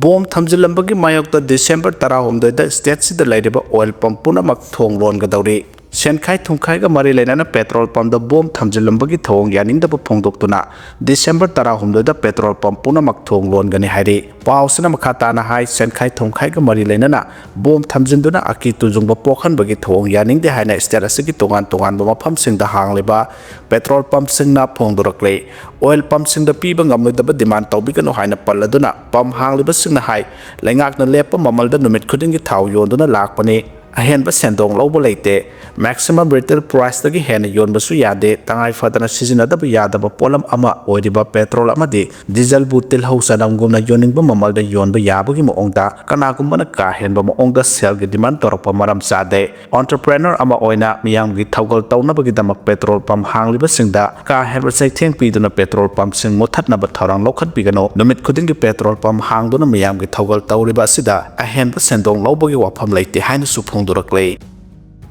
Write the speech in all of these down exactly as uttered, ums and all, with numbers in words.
Bomb ꯊꯝꯖꯤꯜꯂꯝꯕꯒꯤ ꯃꯥꯌꯣꯛꯇ December ꯇꯔꯥꯍꯨꯝꯗꯣꯏꯗ ꯁ꯭ꯇꯦꯠꯁꯤꯗ ꯂꯩꯔꯤꯕ oil pump ꯄꯨꯝꯅꯃꯛ ꯊꯣꯡ ꯂꯣꯟꯒꯗꯧꯔꯤ꯫ ꯁꯦꯟꯈꯥꯏ ꯊꯨꯝꯈꯥꯏꯒ ꯃꯔꯤ ꯂꯩꯅꯅ ꯄꯦꯇ꯭ꯔꯣꯜ ꯄꯝꯗ ꯕꯣꯝ ꯊꯝꯖꯤꯜꯂꯝꯕꯒꯤ ꯊꯧꯑꯣꯡ ꯌꯥꯅꯤꯡꯗꯕ ꯐꯣꯡꯗꯣꯛꯇꯨꯅ ꯗꯤꯁꯦꯝꯕꯔ ꯇꯔꯥꯍꯨꯝꯗꯣꯏꯗ ꯄꯦꯇ꯭ꯔꯣꯜ ꯄꯝ ꯄꯨꯝꯅꯃꯛ ꯊꯣꯡ ꯂꯣꯟꯒꯅꯤ ꯍꯥꯏꯔꯤ꯫ ꯄꯥꯎꯁꯤꯅ ꯃꯈꯥ ꯇꯥꯅ ꯍꯥꯏ, ꯁꯦꯟꯈꯥꯏ ꯊꯨꯝꯈꯥꯏꯒ ꯃꯔꯤ ꯂꯩꯅꯅ ꯕꯣꯝ ꯊꯝꯖꯤꯟꯗꯨꯅ ꯑꯀꯤ ꯇꯨꯖꯨꯡꯕ ꯄꯣꯛꯍꯟꯕꯒꯤ ꯊꯧꯑꯣꯡ ꯌꯥꯅꯤꯡꯗꯦ ꯍꯥꯏꯅ ꯁ꯭ꯇꯦꯠ ꯑꯁꯤꯒꯤ ꯇꯣꯉꯥꯟ ꯇꯣꯉꯥꯟꯕ ꯃꯐꯝꯁꯤꯡꯗ ꯍꯥꯡꯂꯤꯕ ꯄꯦꯇ꯭ꯔꯣꯜ ꯄꯝꯁꯤꯡꯅ ꯐꯣꯡꯗꯣꯔꯛꯂꯤ꯫ ꯑꯣꯏꯜ ꯄꯝꯁꯤꯡꯗ ꯄꯤꯕ ꯉꯝꯂꯣꯏꯗꯕ ꯗꯤꯃꯥꯟ ꯇꯧꯕꯤꯒꯅꯨ ꯍꯥꯏꯅ ꯄꯜꯂꯗꯨꯅ ꯄꯝ ꯍꯥꯡꯂꯤꯕꯁꯤꯡꯅ ꯍꯥꯏ, ꯂꯩꯉꯥꯛꯅ ꯂꯦꯞꯄ ꯃꯃꯜꯗ ꯅꯨꯃꯤꯠ ꯈꯨꯗꯤꯡꯒꯤ ꯊꯥꯎ ꯌꯣꯟꯗꯨꯅ ꯂꯥꯛꯄꯅꯤ꯫ ꯑꯍꯦꯟꯕ ꯁꯦꯟꯗꯣꯡ ꯂꯧꯕ ꯂꯩꯇꯦ꯫ ꯃꯦꯛꯁꯤꯃꯝ ꯔꯤꯇꯦꯜ ꯄ꯭ꯔꯥꯏꯁꯇꯒꯤ ꯍꯦꯟꯅ ꯌꯣꯟꯕꯁꯨ ꯌꯥꯗꯦ꯫ ꯇꯉꯥꯏ ꯐꯗꯅ ꯁꯤꯖꯤꯟꯅꯗꯕ ꯌꯥꯗꯕ ꯄꯣꯠꯂꯝ ꯑꯃ ꯑꯣꯏꯔꯤꯕ ꯄꯦꯇ꯭ꯔꯣꯜ ꯑꯃꯗꯤ ꯗꯤꯖꯜꯕꯨ ꯇꯤꯜꯍꯧ ꯆꯅꯝꯒꯨꯝꯅ ꯌꯣꯟꯅꯤꯡꯕ ꯃꯃꯜꯗ ꯌꯣꯟꯕ ꯌꯥꯕꯒꯤ ꯃꯑꯣꯡꯗ ꯀꯅꯥꯒꯨꯝꯕꯅ ꯀꯥ ꯍꯦꯟꯕ ꯃꯑꯣꯡꯗ ꯁꯦꯜꯒꯤ ꯗꯤꯃꯥꯟ ꯇꯧꯔꯛꯄ ꯃꯔꯝ ꯆꯥꯗꯦ꯫ ꯑꯣꯟꯇꯔꯄ꯭ꯔꯦꯅꯔ ꯑꯃ ꯑꯣꯏꯅ ꯃꯤꯌꯥꯝꯒꯤ ꯊꯧꯒꯜ ꯇꯧꯅꯕꯒꯤꯗꯃꯛ ꯄꯦꯇ꯭ꯔꯣꯜ ꯄꯝ ꯍꯥꯡꯂꯤꯕꯁꯤꯡꯗ ꯀꯥ ꯍꯦꯟꯕ ꯆꯩꯊꯦꯡ ꯄꯤꯗꯨꯅ ꯄꯦꯇ꯭ꯔꯣꯜ ꯄꯝꯁꯤꯡ ꯃꯨꯠꯊꯠꯅꯕ ꯊꯧꯔꯥꯡ ꯂꯧꯈꯠꯄꯤꯒꯅꯨ꯫ ꯅꯨꯃꯤꯠ ꯈꯨꯗꯤꯡꯒꯤ ꯄꯦꯇ꯭ꯔꯣꯜ ꯄꯝ ꯍꯥꯡꯗꯨꯅ ꯃꯤꯌꯥꯝꯒꯤ ꯊꯧꯒꯜ ꯇꯧꯔꯤꯕ ꯑꯁꯤꯗ ꯑꯍꯦꯟꯕ ꯁꯦꯟꯗꯣꯡ ꯂꯧꯕꯒꯤ ꯋꯥꯐꯝ ꯂꯩꯇꯦ ꯍꯥꯏꯅꯁꯨ ꯐꯣꯡꯗꯣꯔꯛꯂꯤ꯫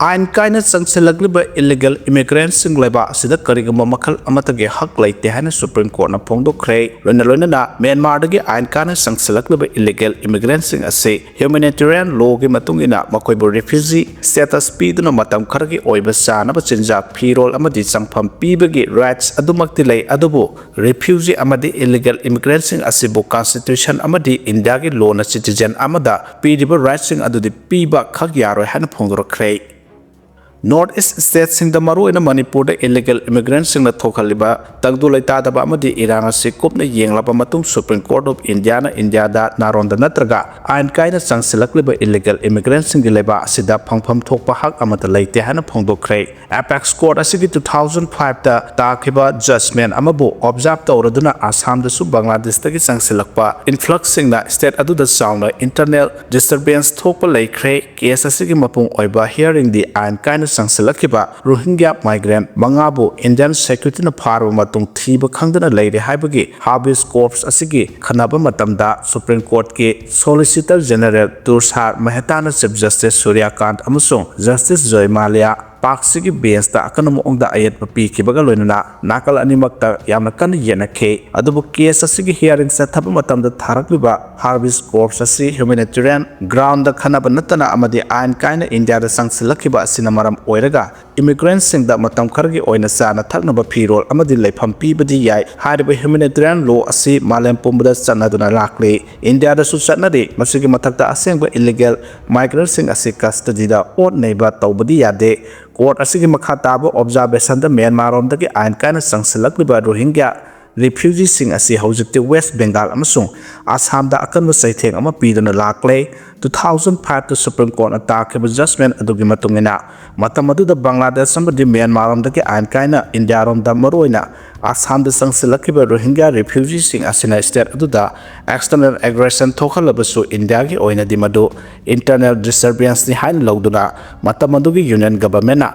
ꯑꯥꯏꯟ ꯀꯥꯏꯅ ꯆꯪꯁꯤꯜꯂꯛꯂꯤꯕ ꯏꯂꯤꯒꯦꯜ ꯏꯃꯤꯒ꯭ꯔꯦꯟꯠꯁꯤꯡ ꯂꯩꯕꯥꯛ ꯑꯁꯤꯗ ꯀꯔꯤꯒꯨꯝꯕ ꯃꯈꯜ ꯑꯃꯠꯇꯒꯤ ꯍꯛ ꯂꯩꯇꯦ ꯍꯥꯏꯅ ꯁꯨꯄ꯭ꯔꯤꯝ ꯀꯣꯔꯠꯅ ꯐꯣꯡꯗꯣꯛꯈ꯭ꯔꯦ꯫ ꯂꯣꯏꯅ ꯂꯣꯏꯅꯅ ꯃ꯭ꯌꯥꯟꯃꯥꯔꯗꯒꯤ ꯑꯥꯏꯟ ꯀꯥꯏꯅ ꯆꯪꯁꯤꯜꯂꯛꯂꯤꯕ ꯏꯂꯤꯒꯦꯜ ꯏꯃꯤꯒ꯭ꯔꯦꯟꯠꯁꯤꯡ ꯑꯁꯤ ꯍ꯭ꯌꯨꯃꯦꯅꯤꯇꯦꯔꯤꯌꯟ ꯂꯣꯒꯤ ꯃꯇꯨꯡ ꯏꯟꯅ ꯃꯈꯣꯏꯕꯨ ꯔꯤꯐ꯭ꯌꯨꯖꯤ ꯁ꯭ꯇꯦꯇꯁ ꯄꯤꯗꯨꯅ ꯃꯇꯝ ꯈꯔꯒꯤ ꯑꯣꯏꯕ ꯆꯥꯅꯕ ꯆꯤꯟꯖꯥꯛ, ꯐꯤꯔꯣꯜ ꯑꯃꯗꯤ ꯆꯪꯐꯝ ꯄꯤꯕꯒꯤ ꯔꯥꯏꯠꯁ ꯑꯗꯨꯃꯛꯇꯤ ꯂꯩ, ꯑꯗꯨꯕꯨ ꯔꯤꯐ꯭ꯌꯨꯖꯤ ꯑꯃꯗꯤ ꯏꯂꯤꯒꯦꯜ ꯏꯃꯤꯒ꯭ꯔꯦꯟꯠꯁꯤꯡ ꯑꯁꯤꯕꯨ ꯀꯟꯁꯇꯤꯇ꯭ꯌꯨꯁꯟ ꯑꯃꯗꯤ ꯏꯟꯗꯤꯌꯥꯒꯤ ꯂꯣꯅ ꯁꯤꯇꯤꯖꯦꯟ ꯑꯃꯗ ꯄꯤꯔꯤꯕ ꯔꯥꯏꯠꯁꯤꯡ ꯑꯗꯨꯗꯤ ꯄꯤꯕ ꯈꯛ ꯌꯥꯔꯣꯏ ꯍꯥꯏꯅ ꯐꯣꯡꯗꯣꯔꯛꯈ꯭ꯔꯦ꯫ ꯅꯣꯔꯠ ꯏꯁ꯭ꯠ ꯁ꯭ꯇꯦꯠꯁꯤꯡꯗ, ꯃꯔꯨꯑꯣꯏꯅ ꯃꯅꯤꯄꯨꯔꯗ ꯏꯂꯤꯒꯦꯜ ꯏꯃꯤꯒ꯭ꯔꯦꯟꯠꯁꯤꯡꯅ ꯊꯣꯛꯍꯜꯂꯤꯕ ꯇꯪꯗꯨ ꯂꯩꯇꯥꯗꯕ ꯑꯃꯗꯤ ꯏꯔꯥꯡ ꯑꯁꯤ ꯀꯨꯞꯅ ꯌꯦꯡꯂꯕ ꯃꯇꯨꯡ, ꯁꯨꯄ꯭ꯔꯤꯝ ꯀꯣꯔꯠ ꯑꯣꯐ ꯏꯟꯗꯤꯌꯥꯅ ꯏꯟꯗꯤꯌꯥꯗ ꯅꯥꯔꯣꯟꯗ ꯅꯠꯇ꯭ꯔꯒ ꯑꯥꯏꯟ ꯀꯥꯏꯅ ꯆꯪꯁꯤꯜꯂꯛꯂꯤꯕ ꯏꯂꯤꯒꯦꯜ ꯏꯃꯤꯒ꯭ꯔꯦꯟꯠꯁꯤꯡꯒꯤ ꯂꯩꯕꯥꯛ ꯑꯁꯤꯗ ꯐꯪꯐꯝ ꯊꯣꯛꯄ ꯍꯛ ꯑꯃꯠꯇ ꯂꯩꯇꯦ ꯍꯥꯏꯅ ꯐꯣꯡꯗꯣꯛꯈ꯭ꯔꯦ꯫ ꯑꯦꯄꯦꯛꯁ ꯀꯣꯔꯠ ꯑꯁꯤꯒꯤ ꯇꯨ ꯊꯥꯎꯖꯟ ꯐꯥꯏꯚꯇ ꯇꯥꯈꯤꯕ ꯖꯖꯃꯦꯟꯠ ꯑꯃꯕꯨ ꯑꯣꯕꯖꯥꯔꯚ ꯇꯧꯔꯗꯨꯅ ꯑꯁꯥꯝꯗꯁꯨ ꯕꯪꯒ꯭ꯂꯥꯗꯦꯁꯇꯒꯤ ꯆꯪꯁꯤꯜꯂꯛꯄ ꯏꯟꯐ꯭ꯂꯛꯁꯁꯤꯡꯅ ꯁ꯭ꯇꯦꯠ ꯑꯗꯨꯗ ꯆꯥꯎꯅ ꯏꯟꯇꯔꯅꯦꯜ ꯗꯤꯁꯇꯔꯕꯦꯟꯁ ꯊꯣꯛꯄ ꯂꯩꯈ꯭ꯔꯦ꯫ ꯀꯦꯁ ꯑꯁꯤꯒꯤ ꯃꯄꯨꯡ ꯑꯣꯏꯕ ꯍꯤꯌꯥꯔꯤꯡꯗꯤ ꯑꯥꯏꯟ ꯀꯥꯏꯅ ꯆꯪꯁꯤꯜꯂꯛꯈꯤꯕ ꯔꯣꯍꯤꯡꯒ꯭ꯌꯥ ꯃꯥꯏꯒ꯭ꯔꯦꯟꯠ ꯃꯉꯥꯕꯨ ꯏꯟꯗꯤꯌꯟ ꯁꯦꯀ꯭ꯌꯨꯔꯤꯇꯤꯅ ꯐꯥꯔꯕ ꯃꯇꯨꯡ ꯊꯤꯕ ꯈꯪꯗꯅ ꯂꯩꯔꯦ ꯍꯥꯏꯕꯒꯤ ꯍꯥꯕꯤꯁ ꯀꯣꯔꯄꯁ ꯑꯁꯤꯒꯤ ꯈꯟꯅꯕ ꯃꯇꯝꯗ ꯁꯨꯄ꯭ꯔꯤꯝ ꯀꯣꯔꯠꯀꯤ ꯁꯣꯂꯤꯁꯤꯇꯔ ꯖꯦꯅꯔꯦꯜ ꯇꯨꯁꯥꯔ ꯃꯦꯍꯇꯥꯅ ꯆꯤꯐ ꯖꯁꯇꯤꯁ ꯁꯨꯔ꯭ꯌꯀꯥꯟꯠ ꯑꯃꯁꯨꯡ ꯖꯁꯇꯤꯁ ꯖꯣꯏꯃꯥꯂꯤꯌꯥ ꯄꯥꯔꯛꯁꯤꯒꯤ ꯕꯦꯟꯁꯇ ꯑꯀꯟꯕ ꯃꯑꯣꯡꯗ ꯑꯌꯦꯠꯄ ꯄꯤꯈꯤꯕꯒ ꯂꯣꯏꯅꯅ ꯅꯥꯀꯜ ꯑꯅꯤꯃꯛꯇ ꯌꯥꯝꯅ ꯀꯟꯅ ꯌꯦꯠꯅꯈꯤ꯫ ꯑꯗꯨꯕꯨ ꯀꯦꯁ ꯑꯁꯤꯒꯤ ꯍꯤꯌꯥꯔꯤꯡ ꯆꯠꯊꯕ ꯃꯇꯝꯗ ꯊꯥꯔꯛꯂꯤꯕ ꯍꯥꯔꯚꯤꯁ ꯀꯣꯔꯠꯁ ꯑꯁꯤ ꯍ꯭ꯌꯨꯃꯦꯅꯤꯇꯦꯔꯤꯌꯟ ꯒ꯭ꯔꯥꯎꯟꯗ ꯈꯟꯅꯕ ꯅꯠꯇꯅ ꯑꯃꯗꯤ ꯑꯥꯏꯟ ꯀꯥꯏꯅ ꯏꯟꯗꯤꯌꯥꯗ ꯆꯪꯁꯤꯜꯂꯛꯈꯤꯕ ꯑꯁꯤꯅ ꯃꯔꯝ ꯑꯣꯏꯔꯒ ꯏꯃꯤꯒ꯭ꯔꯦꯟꯠꯁꯤꯡꯗ ꯃꯇꯝ ꯈꯔꯒꯤ ꯑꯣꯏꯅ ꯆꯥꯅ ꯊꯛꯅꯕ ꯐꯤꯔꯣꯜ ꯑꯃꯗꯤ ꯂꯩꯐꯝ ꯄꯤꯕꯗꯤ ꯌꯥꯏ꯫ ꯍꯥꯏꯔꯤꯕ ꯍ꯭ꯌꯨꯃꯦꯅꯤꯇꯦꯔꯤꯌꯟ ꯂꯣ ꯑꯁꯤ ꯃꯥꯂꯦꯝ ꯄꯨꯝꯕꯗ ꯆꯠꯅꯗꯨꯅ ꯂꯥꯛꯂꯤ꯫ ꯏꯟꯗꯤꯌꯥꯗꯁꯨ ꯆꯠꯅꯔꯤ꯫ ꯃꯁꯤꯒꯤ ꯃꯊꯛꯇ ꯑꯁꯦꯡꯕ ꯏꯂꯤꯒꯦꯜ ꯃꯥꯏꯒ꯭ꯔꯦꯟꯠꯁꯤꯡ ꯑꯁꯤ ꯀꯁꯇꯗꯤꯗ ꯑꯣꯠ ꯅꯩꯕ ꯇꯧꯕꯗꯤ ꯌꯥꯗꯦ꯫ ꯀꯣꯔꯠ ꯑꯁꯤꯒꯤ ꯃꯈꯥ ꯇꯥꯕ ꯑꯣꯕꯖꯥꯔꯕꯦꯁꯟꯗ ꯃ꯭ꯌꯥꯟꯃꯥꯔꯔꯣꯝꯗꯒꯤ ꯑꯥꯏꯟ ꯀꯥꯏꯅ ꯆꯪꯁꯤꯜꯂꯛꯂꯤꯕ ꯔꯣꯍꯤꯡꯒ꯭ꯌꯥ ꯔꯤꯐ꯭ꯌꯨꯖꯤꯁꯤꯡ ꯑꯁꯤ ꯍꯧꯖꯤꯛꯇꯤ ꯋꯦꯁ꯭ꯠ ꯕꯦꯡꯒꯥꯜ ꯑꯃꯁꯨꯡ ꯑꯁꯥꯝꯗ ꯑꯀꯟꯕ ꯆꯩꯊꯦꯡ ꯑꯃ ꯄꯤꯗꯨꯅ ꯂꯥꯛꯂꯦ꯫ Two thousand five ꯇ ꯁꯨꯄ꯭ꯔꯤꯝ ꯀꯣꯔꯠꯅ ꯇꯥꯈꯤꯕ ꯖꯖꯃꯦꯟꯠ ꯑꯗꯨꯒꯤ ꯃꯇꯨꯡ ꯏꯟꯅ, ꯃꯇꯝ ꯑꯗꯨꯗ ꯕꯪꯒ꯭ꯂꯥꯗꯦꯁ ꯑꯃꯗꯤ ꯃ꯭ꯌꯥꯟꯃꯥꯔꯔꯣꯝꯗꯒꯤ ꯑꯥꯏꯟ ꯀꯥꯏꯅ ꯏꯟꯗꯤꯌꯥꯔꯣꯝꯗ, ꯃꯔꯨꯑꯣꯏꯅ ꯑꯁꯥꯝꯗ ꯆꯪꯁꯤꯜꯂꯛꯈꯤꯕ ꯔꯣꯍꯤꯡꯒ꯭ꯌꯥ ꯔꯤꯐ꯭ꯌꯨꯖꯤꯁꯤꯡ ꯑꯁꯤꯅ ꯁ꯭ꯇꯦꯠ ꯑꯗꯨꯗ ꯑꯦꯛꯁꯇꯔꯅꯦꯜ ꯑꯦꯒ꯭ꯔꯦꯁꯟ ꯊꯣꯛꯍꯜꯂꯕꯁꯨ, ꯏꯟꯗꯤꯌꯥꯒꯤ ꯑꯣꯏꯅꯗꯤ ꯃꯗꯨ ꯏꯟꯇꯔꯅꯦꯜ ꯗꯤꯁꯇꯔꯕꯦꯟꯁꯅꯤ ꯍꯥꯏꯅ ꯂꯧꯗꯨꯅ, ꯃꯇꯝ ꯑꯗꯨꯒꯤ ꯌꯨꯅꯤꯌꯟ ꯒꯚꯔꯟꯃꯦꯟꯠꯅ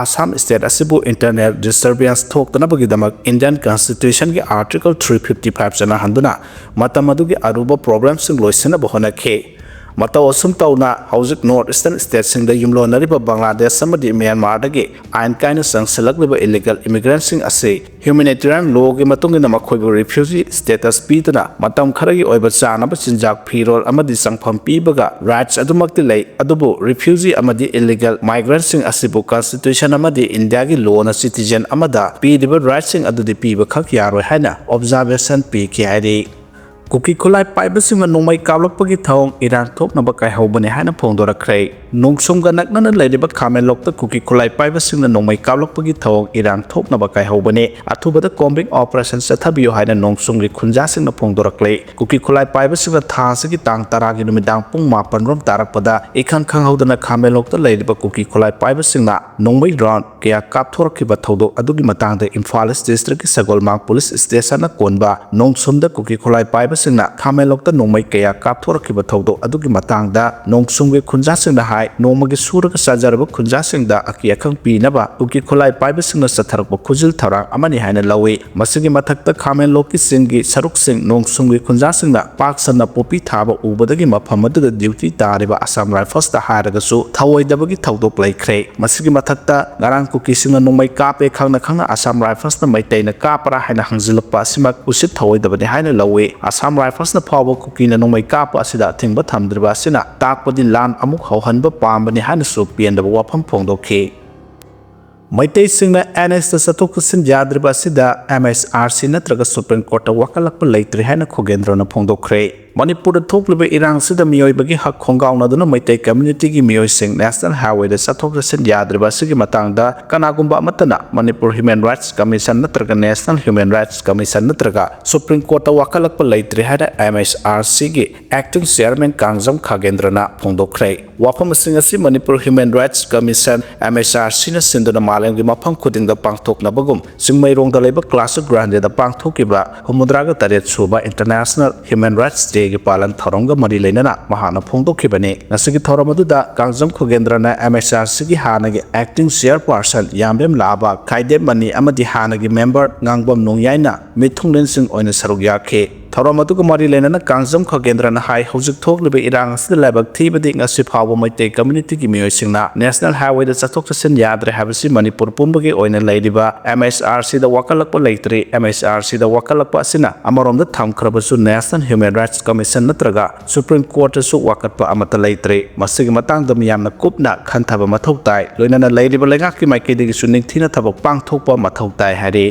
ꯑꯁꯥꯝ ꯁ꯭ꯇꯦꯠ ꯑꯁꯤꯕꯨ ꯏꯟꯇꯔꯅꯦꯜ ꯗꯤꯁꯇꯔꯕꯦꯟꯁ ꯊꯣꯛꯇꯅꯕꯒꯤꯗꯃꯛ ꯏꯟꯗꯤꯌꯟ ꯀꯟꯁꯇꯤꯇ꯭ꯌꯨꯁꯟꯒꯤ ꯑꯥꯔꯇꯤꯀꯜ three fifty five ꯆꯠꯅꯍꯟꯗꯨꯅ ꯃꯇꯝ ꯑꯗꯨꯒꯤ ꯑꯔꯨꯕ ꯄ꯭ꯔꯣꯕ꯭ꯂꯦꯝꯁꯤꯡ ꯂꯣꯏꯁꯤꯟꯅꯕ ꯍꯣꯠꯅꯈꯤ꯫ ꯃꯇꯧ ꯑꯁꯨꯝ ꯇꯧꯅ, ꯍꯧꯖꯤꯛ ꯅꯣꯔꯠ ꯏꯁꯇꯔꯟ ꯁ꯭ꯇꯦꯠꯁꯤꯡꯗ ꯌꯨꯝꯂꯣꯟꯅꯔꯤꯕ ꯕꯪꯒ꯭ꯂꯥꯗꯦꯁ ꯑꯃꯗꯤ ꯃ꯭ꯌꯥꯟꯃꯥꯔꯗꯒꯤ ꯑꯥꯏꯟ ꯀꯥꯏꯅ ꯆꯪꯁꯤꯜꯂꯛꯂꯤꯕ ꯏꯂꯤꯒꯦꯜ ꯏꯃꯤꯒ꯭ꯔꯦꯟꯠꯁꯤꯡ ꯑꯁꯤ ꯍ꯭ꯌꯨꯃꯦꯅꯤꯇꯦꯔꯤꯌꯟ ꯂꯣꯒꯤ ꯃꯇꯨꯡ ꯏꯟꯅ ꯃꯈꯣꯏꯕꯨ ꯔꯤꯐ꯭ꯌꯨꯖꯤ ꯁ꯭ꯇꯦꯇꯁ ꯄꯤꯗꯨꯅ ꯃꯇꯝ ꯈꯔꯒꯤ ꯑꯣꯏꯕ ꯆꯥꯅꯕ ꯆꯤꯟꯖꯥꯛ, ꯐꯤꯔꯣꯜ ꯑꯃꯗꯤ ꯆꯪꯐꯝ ꯄꯤꯕꯒ ꯔꯥꯏꯠꯁ ꯑꯗꯨꯃꯛꯇꯤ ꯂꯩ, ꯑꯗꯨꯕꯨ ꯔꯤꯐ꯭ꯌꯨꯖꯤ ꯑꯃꯗꯤ ꯏꯂꯤꯒꯦꯜ ꯃꯥꯏꯒ꯭ꯔꯦꯟꯠꯁꯤꯡ ꯑꯁꯤꯕꯨ ꯀꯟꯁꯇꯤꯇ꯭ꯌꯨꯁꯟ ꯑꯃꯗꯤ ꯏꯟꯗꯤꯌꯥꯒꯤ ꯂꯣꯅ ꯁꯤꯇꯤꯖꯦꯟ ꯑꯃꯗ ꯄꯤꯔꯤꯕ ꯔꯥꯏꯠꯁꯤꯡ ꯑꯗꯨꯗꯤ ꯄꯤꯕꯈꯛ ꯌꯥꯔꯣꯏ ꯍꯥꯏꯅ ꯑꯣꯕꯖꯥꯔꯕꯦꯁꯟ ꯄꯤꯈꯤ ꯍꯥꯏꯔꯤ꯫ ꯀꯨꯀꯤ ꯈꯨꯠꯂꯥꯏ ꯄꯥꯏꯕꯁꯤꯡꯅ ꯅꯣꯡꯃꯩ ꯀꯥꯞꯂꯛꯄꯒꯤ ꯊꯧꯑꯣꯡ ꯏꯔꯥꯡ ꯊꯣꯛꯅꯕ ꯀꯥꯏꯍꯧꯕꯅꯤ ꯍꯥꯏꯅ ꯐꯣꯡꯗꯣꯔꯛꯈ꯭ꯔꯦ꯫ ꯅꯣꯡꯁꯨꯝꯒ ꯅꯛꯅꯅ ꯂꯩꯔꯤꯕ ꯈꯥꯃꯦꯟꯂꯣꯛꯇ ꯀꯨꯀꯤ ꯈꯨꯠꯂꯥꯏ ꯄꯥꯏꯕꯁꯤꯡꯅ ꯅꯣꯡꯃꯩ ꯀꯥꯞꯂꯛꯄꯒꯤ ꯊꯧꯑꯣꯡ ꯏꯔꯥꯡ ꯊꯣꯛꯅꯕ ꯀꯥꯏꯍꯧꯕꯅꯤ꯫ ꯑꯊꯨꯕꯗ ꯀꯣꯝꯕꯤꯡ ꯑꯣꯄꯔꯦꯁꯟ ꯆꯠꯊꯕꯤꯌꯨ ꯍꯥꯏꯅ ꯅꯣꯡꯁꯨꯝꯒꯤ ꯈꯨꯟꯖꯥꯁꯤꯡꯅ ꯐꯣꯡꯗꯣꯔꯛꯂꯦ꯫ ꯀꯨꯀꯤ ꯈꯨꯠꯂꯥꯏ ꯄꯥꯏꯕꯁꯤꯡꯅ ꯊꯥ ꯑꯁꯤꯒꯤ ꯇꯥꯡ ꯇꯔꯥꯒꯤ ꯅꯨꯃꯤꯗꯥꯡ ꯄꯨꯡ ꯃꯥꯄꯟ ꯔꯣꯝ ꯇꯥꯔꯛꯄꯗ ꯏꯈꯪ ꯈꯪꯍꯧꯗꯅ ꯈꯥꯃꯦꯟꯂꯣꯛꯇ ꯂꯩꯔꯤꯕ ꯀꯨꯀꯤ ꯈꯨꯠꯂꯥꯏ ꯄꯥꯏꯕꯁꯤꯡꯅ ꯅꯣꯡꯃꯩ ꯔꯥꯎꯟ ꯀꯌꯥ ꯀꯥꯞꯊꯣꯔꯛꯈꯤꯕ ꯊꯧꯗꯣꯛ ꯑꯗꯨꯒꯤ ꯃꯇꯥꯡꯗ ꯏꯝꯐꯥꯜ ꯏꯁ꯭ꯠ ꯗꯤꯁꯇ꯭ꯔꯤꯛꯀꯤ ꯁꯒꯣꯜꯃꯥꯡ ꯄꯨꯂꯤꯁ ꯁ꯭ꯇꯦꯁꯟꯅ ꯀꯣꯟꯕ ꯅꯣꯡꯁꯨꯝꯗ ꯀꯨꯀꯤ ꯈꯨꯠꯂꯥꯏ ꯄꯥꯏꯕ ꯁꯤꯡꯅ ꯈꯥꯃꯦꯟꯂꯣꯛꯇ ꯅꯣꯡꯃꯩ ꯀꯌꯥ ꯀꯥꯞꯊꯣꯔꯛꯈꯤꯕ ꯊꯧꯗꯣꯛ ꯑꯗꯨꯒꯤ ꯃꯇꯥꯡꯗ ꯅꯣꯡꯁꯨꯝꯒꯤ ꯈꯨꯟꯖꯥꯁꯤꯡꯅ ꯍꯥꯏ, ꯅꯣꯡꯃꯒꯤ ꯁꯨꯔꯒ ꯆꯥꯖꯔꯕ ꯈꯨꯟꯖꯥꯁꯤꯡꯗ ꯑꯀꯤ ꯑꯈꯪ ꯄꯤꯅꯕ ꯀꯨꯀꯤ ꯈꯨꯠꯂꯥꯏ ꯄꯥꯏꯕꯁꯤꯡꯅ ꯆꯠꯊꯔꯛꯄ ꯈꯨꯖꯤꯜ ꯊꯧꯔꯥꯡ ꯑꯃꯅꯤ ꯍꯥꯏꯅ ꯂꯧꯏ꯫ ꯃꯁꯤꯒꯤ ꯃꯊꯛꯇ ꯈꯥꯃꯦꯟꯂꯣꯛꯀꯤ ꯆꯤꯡꯒꯤ ꯁꯔꯨꯛꯁꯤꯡ ꯅꯣꯡꯁꯨꯝꯒꯤ ꯈꯨꯟꯖꯥꯁꯤꯡꯅ ꯄꯥꯛ ꯁꯟꯅ ꯄꯣꯄꯤ ꯊꯥꯕ ꯎꯕꯗꯒꯤ ꯃꯐꯝ ꯑꯗꯨꯗ ꯗ꯭ꯌꯨꯇꯤ ꯇꯥꯔꯤꯕ ꯑꯁꯥꯝ ꯔꯥꯏꯐꯜꯁꯇ ꯍꯥꯏꯔꯒꯁꯨ ꯊꯧꯑꯣꯏꯗꯕꯒꯤ ꯊꯧꯗꯣꯛ ꯂꯩꯈ꯭ꯔꯦ꯫ ꯃꯁꯤꯒꯤ ꯃꯊꯛꯇ ꯉꯔꯥꯡ ꯀꯨꯀꯤꯁꯤꯡꯅ ꯅꯣꯡꯃꯩ ꯀꯥꯞꯄꯦ ꯈꯪꯅ ꯈꯪꯅ ꯑꯁꯥꯝ ꯔꯥꯏꯐꯜꯁꯅ ꯃꯩꯇꯩꯅ ꯀꯥꯞꯄ꯭ꯔꯥ ꯍꯥꯏꯅ ꯍꯪꯖꯤꯜꯂꯛꯄ ꯑꯁꯤꯃꯛ ꯎꯁꯤꯠ ꯊꯧꯑꯣꯏꯗꯕꯅꯤ ꯍꯥꯏꯅ ꯂꯧꯏ꯫ ꯑꯁꯥꯝ ꯔꯥꯏꯐꯜꯁꯅ ꯐꯥꯎꯕ ꯀꯨꯀꯤꯅ ꯅꯣꯡꯃꯩ ꯀꯥꯞꯄ ꯑꯁꯤꯗ ꯑꯊꯤꯡꯕ ꯊꯝꯗ꯭ꯔꯤꯕ ꯑꯁꯤꯅ ꯇꯥꯛꯄꯗꯤ ꯂꯥꯟ ꯑꯃꯨꯛ ꯍꯧꯍꯟꯕ ꯄꯥꯝꯕꯅꯤ ꯍꯥꯏꯅꯁꯨ ꯄꯦꯟꯗꯕ ꯋꯥꯐꯝ ꯐꯣꯡꯗꯣꯛꯈꯤ꯫ ꯃꯩꯇꯩꯁꯤꯡꯅ ꯑꯦꯟ ꯑꯦꯁꯇ ꯆꯠꯊꯣꯛ ꯆꯠꯁꯤꯟ ꯌꯥꯗ꯭ꯔꯤꯕ ꯑꯁꯤꯗ ꯑꯦꯝ ꯑꯩꯆ ꯑꯥꯔ ꯁꯤ ꯅꯠꯇ꯭ꯔꯒ ꯁꯨꯄ꯭ꯔꯤꯝ ꯀꯣꯔꯠꯇ ꯋꯥꯀꯠꯂꯛꯄ ꯂꯩꯇ꯭ꯔꯤ ꯍꯥꯏꯅ ꯈꯣꯒꯦꯟꯗ꯭ꯔꯣꯅ ꯐꯣꯡꯗꯣꯛꯈ꯭ꯔꯦ꯫ ꯃꯅꯤꯄꯨꯔꯗ ꯊꯣꯛꯂꯤꯕ ꯏꯔꯥꯡꯁꯤꯗ ꯃꯤꯑꯣꯏꯕꯒꯤ ꯍꯛ ꯈꯣꯡꯒꯥꯎꯅꯗꯨꯅ ꯃꯩꯇꯩ ꯀꯝꯃ꯭ꯌꯨꯅꯤꯇꯤꯒꯤ ꯃꯤꯑꯣꯏꯁꯤꯡ ꯅꯦꯁꯅꯦꯜ ꯍꯥꯏꯋꯦꯗ ꯆꯠꯊꯣꯛ ꯆꯠꯁꯤꯟ ꯌꯥꯗ꯭ꯔꯤꯕ ꯑꯁꯤꯒꯤ ꯃꯇꯥꯡꯗ ꯀꯅꯥꯒꯨꯝꯕ ꯑꯃꯠꯇꯅ ꯃꯅꯤꯄꯨꯔ ꯍ꯭ꯌꯨꯃꯦꯟ ꯔꯥꯏꯠꯁ ꯀꯃꯤꯁꯟ ꯅꯠꯇ꯭ꯔꯒ ꯅꯦꯁꯅꯦꯜ ꯍ꯭ꯌꯨꯃꯦꯟ ꯔꯥꯏꯠꯁ ꯀꯃꯤꯁꯟ ꯅꯠꯇ꯭ꯔꯒ ꯁꯨꯄ꯭ꯔꯤꯝ ꯀꯣꯔꯠꯇ ꯋꯥꯀꯠꯂꯛꯄ ꯂꯩꯇ꯭ꯔꯤ ꯍꯥꯏꯅ ꯑꯦꯝ ꯑꯩꯆ ꯑꯥꯔ ꯁꯤꯒꯤ ꯑꯦꯛꯇꯤꯡ ꯆꯤꯌꯔꯃꯦꯟ ꯀꯥꯡꯖꯝ ꯈꯥꯒꯦꯟꯗ꯭ꯔꯅ ꯐꯣꯡꯗꯣꯛꯈ꯭ꯔꯦ꯫ ꯋꯥꯐꯝꯁꯤꯡ ꯑꯁꯤ Manipur human rights commission, M H R ꯁꯤꯅ ꯁꯤꯟꯗꯨꯅ ꯃꯥꯂꯦꯝꯒꯤ ꯃꯐꯝ ꯈꯨꯗꯤꯡꯗ ꯄꯥꯡꯊꯣꯛꯅꯕꯒꯨꯝ ꯆꯤꯡꯃꯩꯔꯣꯡꯗ ꯂꯩꯕ ꯀ꯭ꯂꯥꯁꯤꯛ ꯒ꯭ꯔꯥꯟꯗꯦꯗ ꯄꯥꯡꯊꯣꯛꯈꯤꯕ ꯍꯨꯝꯐꯨꯇꯔꯥꯒ ꯇꯔꯦꯠ ꯁꯨꯕ ꯏꯟꯇꯔꯅꯦꯁꯅꯦꯜ ꯍ꯭ꯌꯨꯃꯦꯟ ꯔꯥꯏꯠꯁ ꯗꯦꯒꯤ ꯄꯥꯂꯟ ꯊꯧꯔꯝꯒ ꯃꯔꯤ ꯂꯩꯅꯅ ꯃꯍꯥꯛꯅ ꯐꯣꯡꯗꯣꯛꯈꯤꯕꯅꯤ꯫ ꯉꯁꯤꯒꯤ ꯊꯧꯔꯝ ꯑꯗꯨꯗ ꯀꯥꯡꯖꯝ ꯈꯣꯒꯦꯟꯗ꯭ꯔꯅ ꯑꯦꯝ ꯑꯩꯆ ꯑꯥꯔ ꯁꯤꯒꯤ ꯍꯥꯟꯅꯒꯤ ꯑꯦꯛꯇꯤꯡ ꯆꯤꯌꯔꯄꯥꯔꯁꯟ ꯌꯥꯝꯕꯦꯝ ꯂꯥꯕ, ꯈꯥꯏꯗꯦꯝ ꯃꯅꯤ ꯑꯃꯗꯤ ꯍꯥꯟꯅꯒꯤ ꯃꯦꯝꯕꯔ ꯉꯥꯡꯕꯝ ꯅꯣꯡꯌꯥꯏꯅ ꯃꯤꯊꯨꯡꯂꯦꯟꯁꯤꯡ ꯑꯣꯏꯅ ꯁꯔꯨꯛ ꯌꯥꯈꯤ꯫ ꯊꯧꯔꯝ ꯑꯗꯨꯒ ꯃꯔꯤ ꯂꯩꯅꯅ ꯀꯥꯡꯖꯝ ꯈꯣꯒꯦꯟꯗ꯭ꯔꯅ ꯍꯥꯏ, ꯍꯧꯖꯤꯛ ꯊꯣꯛꯂꯤꯕ ꯏꯔꯥꯡ ꯑꯁꯤꯗ ꯂꯥꯏꯕꯛ ꯊꯤꯕꯗꯤ ꯉꯁꯤ ꯐꯥꯎꯕ ꯃꯩꯇꯩ ꯀꯝꯃ꯭ꯌꯨꯅꯤꯇꯤꯒꯤ ꯃꯤꯑꯣꯏꯁꯤꯡꯅ ꯅꯦꯁꯅꯦꯜ ꯍꯥꯏꯋꯦꯗ ꯆꯠꯊꯣꯛ ꯆꯠꯁꯤꯟ ꯌꯥꯗ꯭ꯔꯦ ꯍꯥꯏꯕꯁꯤ ꯃꯅꯤꯄꯨꯔ ꯄꯨꯝꯕꯒꯤ ꯑꯣꯏꯅ ꯂꯩꯔꯤꯕ ꯑꯦꯝ ꯑꯩꯆ ꯑꯥꯔ ꯁꯤꯗ ꯋꯥꯀꯠꯂꯛꯄ ꯂꯩꯇ꯭ꯔꯤ꯫ ꯑꯦꯝ ꯑꯩꯆ ꯑꯥꯔ ꯁꯤꯗ ꯋꯥꯀꯠꯂꯛꯄ ꯑꯁꯤꯅ ꯑꯃꯔꯣꯝꯗ ꯊꯝꯈ꯭ꯔꯕꯁꯨ ꯅꯦꯁꯅꯦꯜ ꯍ꯭ꯌꯨꯃꯦꯟ ꯔꯥꯏꯠꯁ ꯀꯃꯤꯁꯟ ꯅꯠꯇ꯭ꯔꯒ ꯁꯨꯄ꯭ꯔꯤꯝ ꯀꯣꯔꯠꯇꯁꯨ ꯋꯥꯀꯠꯄ ꯑꯃꯠꯇ ꯂꯩꯇ꯭ꯔꯤ꯫ ꯃꯁꯤꯒꯤ ꯃꯇꯥꯡꯗ ꯃꯤꯌꯥꯝꯅ ꯀꯨꯞꯅ ꯈꯟꯊꯕ ꯃꯊꯧ ꯇꯥꯏ꯫ ꯂꯣꯏꯅꯅ ꯂꯩꯔꯤꯕ ꯂꯩꯉꯥꯛꯀꯤ ꯃꯥꯏꯀꯩꯗꯒꯤꯁꯨ ꯅꯤꯡꯊꯤꯅ ꯊꯕꯛ ꯄꯥꯡꯊꯣꯛꯄ ꯃꯊꯧ ꯇꯥꯏ ꯍꯥꯏꯔꯤ꯫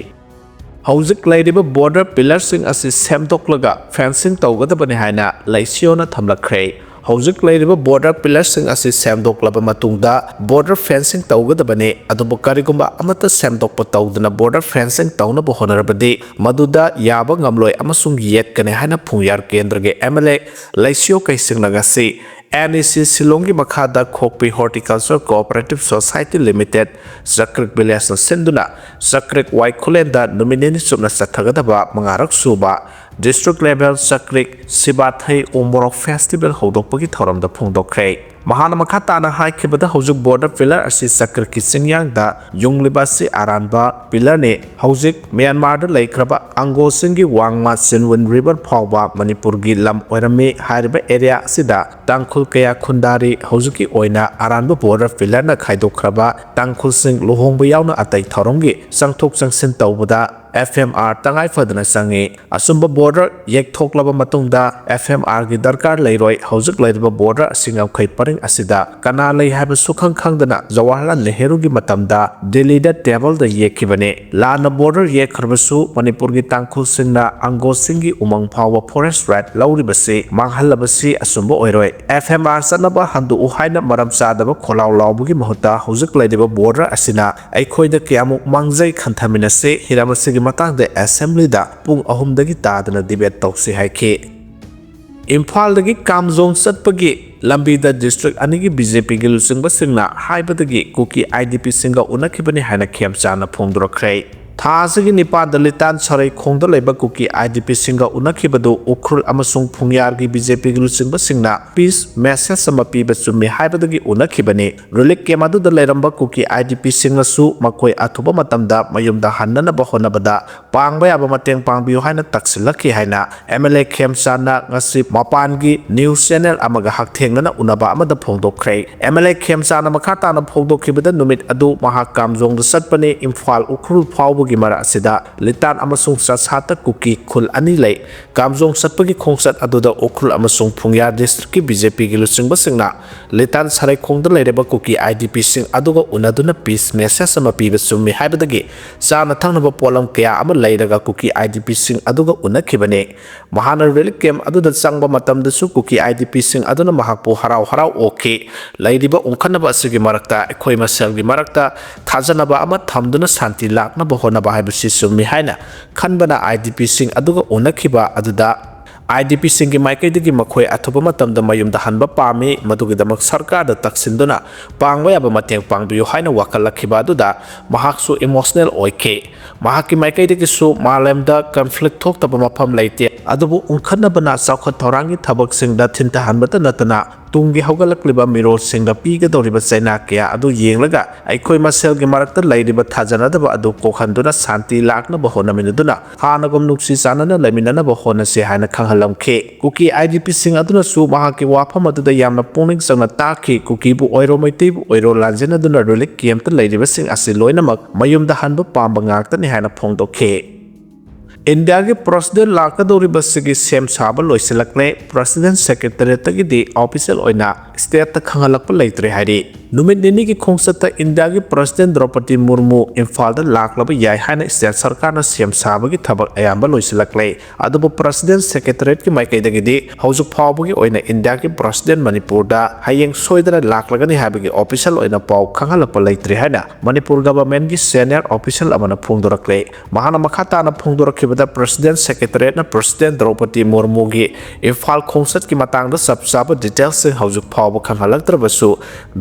ꯍꯧꯖꯤꯛ ꯂꯩꯔꯤꯕ ꯕꯣꯔꯗꯔ ꯄꯤꯂꯔꯁꯤꯡ ꯑꯁꯤ ꯁꯦꯝꯗꯣꯛꯂꯒ ꯐꯦꯟꯁꯤꯡ ꯇꯧꯒꯗꯕꯅꯤ ꯍꯥꯏꯅ ꯂꯩꯁꯤꯌꯣꯅ ꯊꯝꯂꯛꯈ꯭ꯔꯦ꯫ ꯍꯧꯖꯤꯛ ꯂꯩꯔꯤꯕ ꯕꯣꯔꯗꯔ ꯄꯤꯂꯔꯁꯤꯡ ꯑꯁꯤ ꯁꯦꯝꯗꯣꯛꯂꯕ ꯃꯇꯨꯡꯗ ꯕꯣꯔꯗꯔ ꯐꯦꯟꯁꯤꯡ ꯇꯧꯒꯗꯕꯅꯤ, ꯑꯗꯨꯕꯨ ꯀꯔꯤꯒꯨꯝꯕ ꯑꯃꯠꯇ ꯁꯦꯝꯗꯣꯛꯄ ꯇꯧꯗꯅ ꯕꯣꯔꯗꯔ ꯐꯦꯟꯁꯤꯡ ꯇꯧꯅꯕ ꯍꯣꯠꯅꯔꯕꯗꯤ ꯃꯗꯨꯗ ꯌꯥꯕ ꯉꯝꯂꯣꯏ ꯑꯃꯁꯨꯡ ꯌꯦꯠꯀꯅꯤ ꯍꯥꯏꯅ ꯐꯨꯡꯌꯥꯔ ꯀꯦꯟꯗ꯭ꯔꯒꯤ ꯑꯦꯝ ꯑꯦꯜ ꯑꯦ ꯂꯩꯁꯤꯌꯣ ꯀꯩꯁꯤꯡꯅ ꯉꯁꯤ ꯑꯦꯟ ꯏ ꯁꯤ ꯁꯤꯂꯣꯡꯒꯤ ꯃꯈꯥꯗ ꯈꯣꯛꯄꯤ Horticulture Cooperative Society Limited, ꯆꯀ꯭ꯔꯤꯛ ꯚꯤꯂꯦꯖꯅ ꯁꯤꯟꯗꯨꯅ ꯆꯀ꯭ꯔꯤꯛ ꯋꯥꯏꯈꯨꯂꯦꯟꯗ ꯅꯨꯃꯤꯠ ꯅꯤꯅꯤ ꯆꯨꯞꯅ ꯆꯠꯊꯒꯗꯕ ꯃꯉꯥꯔꯛ ꯁꯨꯕ District Level ꯆꯀ꯭ꯔꯤꯛ ꯁꯤꯕꯥꯊꯩ ꯎꯃꯣꯔꯣꯛ Festival ꯍꯧꯗꯣꯛꯄꯒꯤ ꯊꯧꯔꯝꯗ ꯐꯣꯡꯗꯣꯛꯈ꯭ꯔꯦ꯫ ꯃꯍꯥꯛꯅ ꯃꯈꯥ ꯇꯥꯅ ꯍꯥꯏꯈꯤꯕꯗ, ꯍꯧꯖꯤꯛ border pillar ꯑꯁꯤ ꯆꯀ꯭ꯔꯤꯛꯀꯤ ꯆꯤꯡꯌꯥꯡꯗ ꯌꯨꯡꯂꯤꯕ ꯑꯁꯤ ꯑꯔꯥꯟꯕ pillarꯅꯤ꯫ ꯍꯧꯖꯤꯛ ꯃ꯭ꯌꯥꯟꯃꯥꯔꯗ ꯂꯩꯈ꯭ꯔꯕ ꯑꯪꯒꯣꯁꯤꯡꯒꯤ ꯋꯥꯡꯃ ꯆꯤꯟꯋꯤꯟ River ꯐꯥꯎꯕ ꯃꯅꯤꯄꯨꯔꯒꯤ ꯂꯝ ꯑꯣꯏꯔꯝꯃꯤ꯫ ꯍꯥꯏꯔꯤꯕ area ꯑꯁꯤꯗ ꯇꯥꯡꯈꯨꯜ ꯀꯌꯥ ꯈꯨꯟꯗꯥꯔꯤ꯫ ꯍꯧꯖꯤꯛꯀꯤ ꯑꯣꯏꯅ ꯑꯔꯥꯟꯕ border pillarꯅ ꯈꯥꯏꯗꯣꯛꯈ꯭ꯔꯕ ꯇꯥꯡꯈꯨꯜꯁꯤꯡ ꯂꯨꯍꯣꯡꯕ ꯌꯥꯎꯅ ꯑꯇꯩ ꯊꯧꯔꯝꯒꯤ ꯆꯪꯊꯣꯛ ꯆꯪꯁꯤꯟ ꯇꯧꯕꯗ F M R ꯇꯉꯥꯏ ꯐꯗꯅ ꯆꯪꯏ꯫ ꯑꯆꯨꯝꯕ border ꯌꯦꯛꯊꯣꯛꯂꯕ ꯃꯇꯨꯡꯗ F M Rꯒꯤ ꯗꯔꯀꯥꯔ ꯂꯩꯔꯣꯏ꯫ ꯍꯧꯖꯤꯛ ꯂꯩꯔꯤꯕ border ꯑꯁꯤ ꯉꯝꯈꯩ ꯄꯔꯤꯡ ꯑꯁꯤꯗ ꯀꯅꯥ ꯂꯩ ꯍꯥꯏꯕ ꯁꯨꯈꯪ ꯈꯪꯗꯅ ꯖꯋꯥꯍꯔꯂꯥꯜ ꯅꯦꯍꯔꯨꯒꯤ ꯃꯇꯝꯗ ꯗꯤꯜꯂꯤꯗ tableꯗ ꯌꯦꯛꯈꯤꯕꯅꯤ꯫ ꯂꯥꯟꯅ border ꯌꯦꯛꯈ꯭ꯔꯕꯁꯨ ꯃꯅꯤꯄꯨꯔꯒꯤ ꯇꯥꯡꯈꯨꯜꯁꯤꯡꯅ ꯑꯪꯒꯣꯁꯤꯡꯒꯤ ꯎꯃꯪ ꯐꯥꯎꯕ forest right ꯂꯧꯔꯤꯕꯁꯤ ꯃꯥꯡꯍꯜꯂꯕꯁꯤ ꯑꯆꯨꯝꯕ ꯑꯣꯏꯔꯣꯏ꯫ F M R ꯆꯠꯅꯕ ꯍꯟꯗꯣꯛꯎ ꯍꯥꯏꯅ ꯃꯔꯝ ꯆꯥꯗꯕ ꯈꯣꯜꯂꯥꯎ ꯂꯥꯎꯕꯒꯤ ꯃꯍꯨꯠꯇ ꯍꯧꯖꯤꯛ ꯂꯩꯔꯤꯕ border ꯑꯁꯤꯅ ꯑꯩꯈꯣꯏꯗ ꯀꯌꯥꯃꯨꯛ ꯃꯥꯡꯖꯩ ꯈꯟꯊꯃꯤꯟꯅꯁꯤ꯫ ꯍꯤꯔꯝ ꯑꯁꯤꯒꯤ ꯃꯇꯥꯡꯗ assemblyꯗ ꯄꯨꯡ ꯑꯍꯨꯝꯗꯒꯤ ꯇꯥꯗꯅ debate ꯇꯧꯁꯤ ꯍꯥꯏꯈꯤ꯫ ꯏꯝꯐꯥꯜꯗꯒꯤ ꯀꯥꯝꯖꯣꯡ ꯆꯠꯄꯒꯤ ꯂꯝꯕꯤꯗ district ꯑꯅꯤꯒꯤ B J Pꯒꯤ ꯂꯨꯆꯤꯡꯕꯁꯤꯡꯅ ꯍꯥꯏꯕꯗꯒꯤ ꯀꯨꯀꯤ I D Pꯁꯤꯡꯒ ꯎꯅꯈꯤꯕꯅꯤ ꯍꯥꯏꯅ ꯈꯦꯝꯆꯥꯅ ꯐꯣꯡꯗꯣꯔꯛꯈ꯭ꯔꯦ꯫ ꯊꯥ ꯑꯁꯤꯒꯤ ꯅꯤꯄꯥꯟꯗ ꯂꯤꯇꯥꯟ ꯁꯔꯩꯈꯣꯡꯗ ꯂꯩꯕ ꯀꯨꯀꯤ I D Pꯁꯤꯡꯒ ꯎꯅꯈꯤꯕꯗꯨ ꯎꯈ꯭ꯔꯨꯜ ꯑꯃꯁꯨꯡ ꯐꯨꯡꯌꯥꯔꯒꯤ B J Pꯒꯤ ꯂꯨꯆꯤꯡꯕꯁꯤꯡꯅ peace message ꯑꯃ ꯄꯤꯕ ꯆꯨꯝꯃꯤ ꯍꯥꯏꯕꯗꯒꯤ ꯎꯅꯈꯤꯕꯅꯤ꯫ Relief camp ꯑꯗꯨꯗ ꯂꯩꯔꯝꯕ ꯀꯨꯀꯤ I D Pꯁꯤꯡꯅꯁꯨ ꯃꯈꯣꯏ ꯑꯊꯨꯕ ꯃꯇꯝꯗ ꯃꯌꯨꯝꯗ ꯍꯟꯅꯅꯕ ꯍꯣꯠꯅꯕꯗ ꯄꯥꯡꯕ ꯌꯥꯕ ꯃꯇꯦꯡ ꯄꯥꯡꯕꯤꯌꯨ ꯍꯥꯏꯅ ꯇꯛꯁꯤꯜꯂꯛꯈꯤ ꯍꯥꯏꯅ M L A ꯈꯦꯝꯆꯥꯟꯅ ꯉꯁꯤ ꯃꯄꯥꯟꯒꯤ news channel ꯑꯃꯒ ꯍꯛꯊꯦꯡꯅꯅ ꯎꯅꯕ ꯑꯃꯗ ꯐꯣꯡꯗꯣꯛꯈ꯭ꯔꯦ꯫ M L A ꯈꯦꯝꯆꯥꯟꯅ ꯃꯈꯥ ꯇꯥꯅ ꯐꯣꯡꯗꯣꯛꯈꯤꯕꯗ, ꯅꯨꯃꯤꯠ ꯑꯗꯨ ꯃꯍꯥꯛ ꯀꯥꯝꯖꯣꯡꯗ ꯆꯠꯄꯅꯤ꯫ ꯏꯝꯐꯥꯜ ꯎꯈ꯭ꯔꯨꯜ ꯐꯥꯎꯕꯒꯤ ꯃꯔꯛ ꯑꯁꯤꯗ ꯂꯤꯇꯥꯟ ꯑꯃꯁꯨꯡ ꯆꯥꯁꯥꯠꯇ ꯀꯨꯀꯤ ꯈꯨꯜ ꯑꯅꯤ ꯂꯩ꯫ ꯀꯥꯝꯖꯣꯡ ꯆꯠꯄꯒꯤ ꯈꯣꯡꯆꯠ ꯑꯗꯨꯗ ꯎꯈ꯭ꯔꯨꯜ ꯑꯃꯁꯨꯡ ꯐꯨꯡꯌꯥ districtꯀꯤ B J Pꯒꯤ ꯂꯨꯆꯤꯡꯕꯁꯤꯡꯅ ꯂꯤꯇꯥꯟ ꯁꯔꯩꯈꯣꯡꯗ ꯂꯩꯔꯤꯕ ꯀꯨꯀꯤ I D Pꯁꯤꯡ ꯑꯗꯨꯒ ꯎꯅꯗꯨꯅ peace message ꯑꯃ ꯄꯤꯕ ꯆꯨꯝꯃꯤ ꯍꯥꯏꯕꯗꯒꯤ ꯆꯥꯅ ꯊꯛꯅꯕ ꯄꯣꯠꯂꯝ ꯀꯌꯥ ꯑꯃ ꯂꯩꯔꯒ ꯀꯨꯀꯤ I D Pꯁꯤꯡ ꯑꯗꯨꯒ ꯎꯅꯈꯤꯕꯅꯤ꯫ ꯃꯍꯥꯛꯅ relief camp ꯑꯗꯨꯗ ꯆꯪꯕ ꯃꯇꯝꯗꯁꯨ ꯀꯨꯀꯤ I D Pꯁꯤꯡ ꯑꯗꯨꯅ ꯃꯍꯥꯛꯄꯨ ꯍꯔꯥꯎ ꯍꯔꯥꯎ ꯑꯣꯛꯈꯤ꯫ ꯂꯩꯔꯤꯕ ꯎꯪꯈꯠꯅꯕ ꯑꯁꯤꯒꯤ ꯃꯔꯛꯇ ꯑꯩꯈꯣꯏ ꯃꯁꯦꯜꯒꯤ ꯃꯔꯛꯇ ꯊꯥꯖꯅꯕ ꯑꯃ ꯊꯝꯗꯨꯅ ꯁꯥꯟꯇꯤ ꯂꯥꯛꯅꯕ ꯍꯣꯠꯅꯕ ꯍꯥꯏꯕꯁꯤ ꯆꯨꯝꯃꯤ ꯍꯥꯏꯅ ꯈꯟꯕꯅ I D Pꯁꯤꯡ ꯑꯗꯨꯒ ꯎꯅꯈꯤꯕ ꯑꯗꯨꯗ IDPꯁꯤꯡꯒꯤ ꯃꯥꯏꯀꯩꯗꯒꯤ ꯃꯈꯣꯏ ꯑꯊꯨꯕ ꯃꯇꯝꯗ ꯃꯌꯨꯝꯗ ꯍꯟꯕ ꯄꯥꯝꯃꯤ, ꯃꯗꯨꯒꯤꯗꯃꯛ ꯁꯔꯀꯥꯔꯗ ꯇꯛꯁꯤꯟꯗꯨꯅ ꯄꯥꯡꯕ ꯌꯥꯕ ꯃꯇꯦꯡ ꯄꯥꯡꯕꯤꯌꯨ ꯍꯥꯏꯅ ꯋꯥꯀꯠꯂꯛꯈꯤꯕ ꯑꯗꯨꯗ ꯃꯍꯥꯛꯁꯨ emotional ꯑꯣꯏꯈꯤ꯫ ꯃꯍꯥꯛꯀꯤ ꯃꯥꯏꯀꯩꯗꯒꯤꯁꯨ ꯃꯥꯂꯦꯝꯗ conflict ꯊꯣꯛꯇꯕ ꯃꯐꯝ ꯂꯩꯇꯦ, ꯑꯗꯨꯕꯨ ꯎꯪꯈꯠꯅꯕꯅ ꯆꯥꯎꯈꯠ ꯊꯧꯔꯥꯡꯒꯤ ꯊꯕꯛꯁꯤꯡꯗ ꯊꯤꯟꯊꯍꯟꯕꯇ ꯅꯠꯇꯅ ꯇꯨꯡꯒꯤ ꯍꯧꯒꯠꯂꯛꯂꯤꯕ ꯃꯤꯔꯣꯜꯁꯤꯡꯗ ꯄꯤꯒꯗꯧꯔꯤꯕ ꯆꯩꯅꯥ ꯀꯌꯥ ꯑꯗꯨ ꯌꯦꯡꯂꯒ ꯑꯩꯈꯣꯏ ꯃꯁꯦꯜꯒꯤ ꯃꯔꯛꯇ ꯂꯩꯔꯤꯕ ꯊꯥꯖꯅꯗꯕ ꯑꯗꯨ ꯀꯣꯛꯍꯟꯗꯨꯅ ꯁꯥꯟꯇꯤ ꯂꯥꯛꯅꯕ ꯍꯣꯠꯅꯃꯤꯟꯅꯗꯨꯅ ꯍꯥꯟꯅꯒꯨꯝ ꯅꯨꯡꯁꯤ ꯆꯥꯟꯅꯅ ꯂꯩꯃꯤꯟꯅꯅꯕ ꯍꯣꯠꯅꯁꯤ ꯍꯥꯏꯅ ꯈꯪꯍꯜꯂꯝꯈꯤ꯫ ꯀꯨꯀꯤ IDPꯁꯤꯡ ꯑꯗꯨꯅꯁꯨ ꯃꯍꯥꯛꯀꯤ ꯋꯥꯐꯝ ꯑꯗꯨꯗ ꯌꯥꯝꯅ ꯄꯨꯛꯅꯤꯡ ꯆꯪꯅ ꯇꯥꯈꯤ꯫ ꯀꯨꯀꯤꯕꯨ ꯑꯣꯏꯔꯣ, ꯃꯩꯇꯩꯕꯨ ꯑꯣꯏꯔꯣ, ꯂꯥꯟꯖꯦꯟꯅꯗꯨꯅ relief campꯇ ꯂꯩꯔꯤꯕꯁꯤꯡ ꯑꯁꯤ ꯂꯣꯏꯅꯃꯛ ꯃꯌꯨꯝꯗ ꯍꯟꯕ ꯄꯥꯝꯕ ꯉꯥꯛꯇꯅꯤ ꯍꯥꯏꯅ ꯐꯣꯡꯗꯣꯛꯈꯤ꯫ ꯏꯟꯗꯤꯌꯥꯒꯤ president ꯂꯥꯛꯀꯗꯧꯔꯤꯕꯁꯤꯒꯤ ꯁꯦꯝ ꯁꯥꯕ ꯂꯣꯏꯁꯤꯜꯂꯛꯂꯦ꯫ President Secretariatꯇꯒꯤꯗꯤ official ꯑꯣꯏꯅ stateꯇ ꯈꯪꯍꯜꯂꯛꯄ ꯂꯩꯇ꯭ꯔꯦ ꯍꯥꯏꯔꯤ꯫ ꯅꯨꯃꯤꯠ ꯅꯤꯅꯤꯒꯤ ꯈꯣꯡꯆꯠꯇ ꯏꯟꯗꯤꯌꯥꯒꯤ president ꯗ꯭ꯔꯧꯄꯗꯤ ꯃꯨꯔꯃꯨ ꯏꯝꯐꯥꯜꯗ ꯂꯥꯛꯂꯕ ꯌꯥꯏ ꯍꯥꯏꯅ state ꯁꯔꯀꯥꯔꯅ ꯁꯦꯝ ꯁꯥꯕꯒꯤ ꯊꯕꯛ ꯑꯌꯥꯝꯕ ꯂꯣꯏꯁꯤꯜꯂꯛꯂꯦ꯫ ꯑꯗꯨꯕꯨ president secretariatꯀꯤ ꯃꯥꯏꯀꯩꯗꯒꯤꯗꯤ ꯍꯧꯖꯤꯛ ꯐꯥꯎꯕꯒꯤ ꯑꯣꯏꯅ ꯏꯟꯗꯤꯌꯥꯒꯤ president ꯃꯅꯤꯄꯨꯔꯗ ꯍꯌꯦꯡ ꯁꯣꯏꯗꯅ ꯂꯥꯛꯂꯒꯅꯤ ꯍꯥꯏꯕꯒꯤ official ꯑꯣꯏꯅ ꯄꯥꯎ ꯈꯪꯍꯜꯂꯛꯄ ꯂꯩꯇ꯭ꯔꯤ ꯍꯥꯏꯅ ꯃꯅꯤꯄꯨꯔ governmentꯀꯤ senior official ꯑꯃꯅ ꯐꯣꯡꯗꯣꯔꯛꯂꯦ꯫ ꯃꯍꯥꯛꯅ ꯃꯈꯥ ꯇꯥꯅ ꯐꯣꯡꯗꯣꯔꯛꯈꯤꯕꯗ, president secretariatꯅ president ꯗ꯭ꯔꯧꯄꯗꯤ ꯃꯨꯔꯃꯨꯒꯤ ꯏꯝꯐꯥꯜ ꯈꯣꯡꯆꯠꯀꯤ ꯃꯇꯥꯡꯗ ꯆꯞ ꯆꯥꯕ detailsꯁꯤꯡ ꯍꯧꯖꯤꯛ ꯐꯥꯎꯕ ꯈꯪꯍꯜꯂꯛꯇ꯭ꯔꯕꯁꯨ,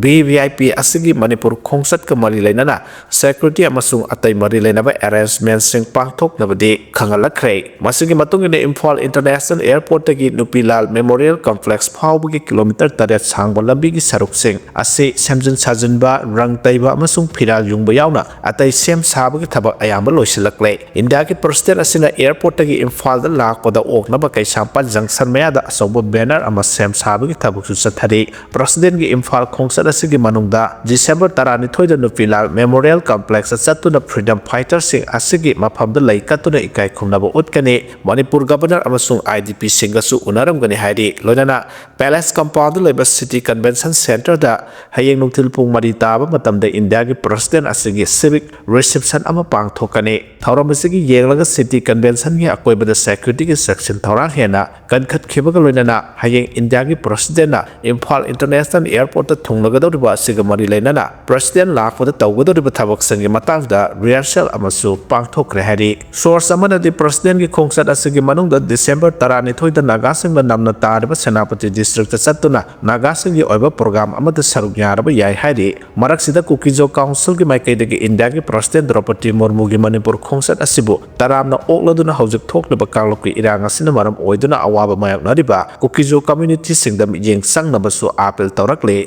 VVIP ꯑꯁꯤꯒꯤ ꯃꯅꯤꯄꯨꯔ ꯈꯣꯡꯆꯠꯀ ꯃꯔꯤ ꯂꯩꯅꯅ security ꯑꯃꯁꯨꯡ ꯑꯇꯩ ꯃꯔꯤ ꯂꯩꯅꯕ arrangementꯁꯤꯡ ꯄꯥꯡꯊꯣꯛꯅꯕꯗꯤ ꯈꯪꯍꯜꯂꯛꯈ꯭ꯔꯦ꯫ ꯃꯁꯤꯒꯤ ꯃꯇꯨꯡ ꯏꯟꯅ ꯏꯝꯐꯥꯜ International Airportꯇꯒꯤ ꯅꯨꯄꯤꯂꯥꯜ Memorial Complex ꯐꯥꯎꯕꯒꯤ kilometre ꯇꯔꯦꯠ ꯁꯥꯡꯕ ꯂꯝꯕꯤꯒꯤ ꯁꯔꯨꯛꯁꯤꯡ ꯑꯁꯤ ꯁꯦꯝꯖꯤꯟ ꯁꯥꯖꯤꯟꯕ, ꯔꯪ ꯇꯩꯕ ꯑꯃꯁꯨꯡ ꯐꯤꯔꯥꯜ ꯌꯨꯡꯕ ꯌꯥꯎꯅ ꯑꯇꯩ ꯁꯦꯝ ꯁꯥꯕꯒꯤ ꯊꯕꯛ ꯑꯌꯥꯝꯕ ꯂꯣꯏꯁꯤꯜꯂꯛꯂꯦ꯫ ꯏꯟꯗꯤꯌꯥꯒꯤ president ꯑꯁꯤꯅ airportꯇꯒꯤ ꯏꯝꯐꯥꯜꯗ ꯂꯥꯛꯄꯗ ꯑꯣꯛꯅꯕ ꯀꯩꯁꯥꯝꯄꯥꯠ junction ꯃꯌꯥꯗ ꯑꯆꯧꯕ banner ꯑꯃ ꯁꯦꯝ ꯁꯥꯕꯒꯤ ꯊꯕꯛꯁꯨ ꯆꯠꯊꯔꯤ꯫ Presidentꯀꯤ ꯏꯝꯐꯥꯜ ꯈꯣꯡꯆꯠ ꯑꯁꯤꯒꯤ ꯃꯅꯨꯡꯗ December ꯇꯔꯥꯅꯤꯊꯣꯏꯗ ꯅꯨꯄꯤꯂꯥꯜ Memorial Complexꯇ ꯆꯠꯇꯨꯅ freedom fighterꯁꯤꯡ ꯑꯁꯤꯒꯤ ꯃꯐꯝꯗ ꯂꯩ ꯀꯠꯇꯨꯅ ꯏꯀꯥꯏ ꯈꯨꯝꯅꯕ ꯎꯠꯀꯅꯤ꯫ ꯃꯅꯤꯄꯨꯔ governor ꯑꯃꯁꯨꯡ IDPꯁꯤꯡꯒꯁꯨ ꯎꯅꯔꯝꯒꯅꯤ ꯍꯥꯏꯔꯤ꯫ ꯂꯣꯏꯅꯅ Palace compoundꯗ ꯂꯩꯕ City Convention Centreꯗ ꯍꯌꯦꯡ ꯅꯨꯡꯊꯤꯜ ꯄꯨꯡ ꯃꯔꯤ ꯇꯥꯕ ꯃꯇꯝꯗ ꯏꯟꯗꯤꯌꯥꯒꯤ president ꯑꯁꯤꯒꯤ civic reception ꯑꯃ ꯄꯥꯡꯊꯣꯛꯀꯅꯤ꯫ ꯊꯧꯔꯝ ꯑꯁꯤꯒꯤ ꯌꯦꯡꯂꯒ City Conventionꯒꯤ ꯑꯀꯣꯏꯕꯗ securityꯒꯤ ꯆꯦꯛꯁꯤꯟ ꯊꯧꯔꯥꯡ ꯍꯦꯟꯅ ꯀꯟꯈꯠꯈꯤꯕꯒ ꯂꯣꯏꯅꯅ ꯍꯌꯦꯡ ꯏꯟꯗꯤꯌꯥꯒꯤ presidentꯅ ꯏꯝꯐꯥꯜ International Airportꯇ ꯊꯨꯡꯂꯒꯗꯧꯔꯤꯕ ꯑꯁꯤꯒ ꯃꯔꯤ ꯂꯩꯅꯅ ꯄ꯭ꯔꯁꯤꯗꯦꯟ ꯂꯥꯛꯄꯗ ꯇꯧꯒꯗꯧꯔꯤꯕ ꯊꯕꯛꯁꯤꯡꯒꯤ ꯃꯇꯥꯡꯗ ꯔꯤꯍꯔꯁꯦꯜ ꯑꯃꯁꯨ ꯄꯥꯡꯊꯣꯛꯈ꯭ꯔꯦ ꯍꯥꯏꯔꯤ꯫ ꯁꯣꯔꯁ ꯑꯃꯅꯗꯤ ꯄ꯭ꯔꯁꯤꯗꯦꯟꯒꯤ ꯈꯣꯡꯆꯠ ꯑꯁꯤꯒꯤ ꯃꯅꯨꯡꯗ ꯗꯤꯁꯦꯝꯕꯔ ꯇꯔꯥꯅꯤꯊꯣꯏꯗ ꯅꯥꯒꯥꯁꯤꯡꯅ ꯅꯝꯅ ꯇꯥꯔꯤꯕ ꯁꯦꯅꯥꯄꯇꯤ ꯗꯤꯁꯇ꯭ꯔꯤꯛꯇ ꯆꯠꯇꯨꯅ ꯅꯥꯒꯥꯁꯤꯡꯒꯤ ꯑꯣꯏꯕ ꯄ꯭ꯔꯣꯒ꯭ꯔꯥꯝ ꯑꯃꯗ ꯁꯔꯨꯛ ꯌꯥꯔꯕ ꯌꯥꯏ ꯍꯥꯏꯔꯤ꯫ ꯃꯔꯛꯁꯤꯗ ꯀꯨꯀꯤꯖꯣ ꯀꯥꯎꯟꯁꯤꯜꯒꯤ ꯃꯥꯏꯀꯩꯗꯒꯤ ꯏꯟꯗꯤꯌꯥꯒꯤ ꯄ꯭ꯔꯁꯤꯗꯦꯟ ꯗ꯭ꯔꯧꯄꯗꯤ ꯃꯨꯔꯃꯨꯒꯤ ꯃꯅꯤꯄꯨꯔ ꯈꯣꯡꯆꯠ ꯑꯁꯤꯕꯨ ꯇꯔꯥꯝꯅ ꯑꯣꯛꯂꯗꯨꯅ ꯍꯧꯖꯤꯛ ꯊꯣꯛꯂꯤꯕ ꯀꯥꯡꯂꯨꯞꯀꯤ ꯏꯔꯥꯡ ꯑꯁꯤꯅ ꯃꯔꯝ ꯑꯣꯏꯗꯨꯅ ꯑꯋꯥꯕ ꯃꯥꯌꯣꯛꯅꯔꯤꯕ ꯀꯨꯀꯤꯖꯣ ꯀꯝꯌꯨꯅꯤꯇꯤꯁꯤꯡꯗ ꯃꯤꯠꯌꯦꯡ ꯆꯪꯅꯕꯁꯨ ꯑꯥꯄꯤꯜ ꯇꯧꯔꯛꯂꯤ꯫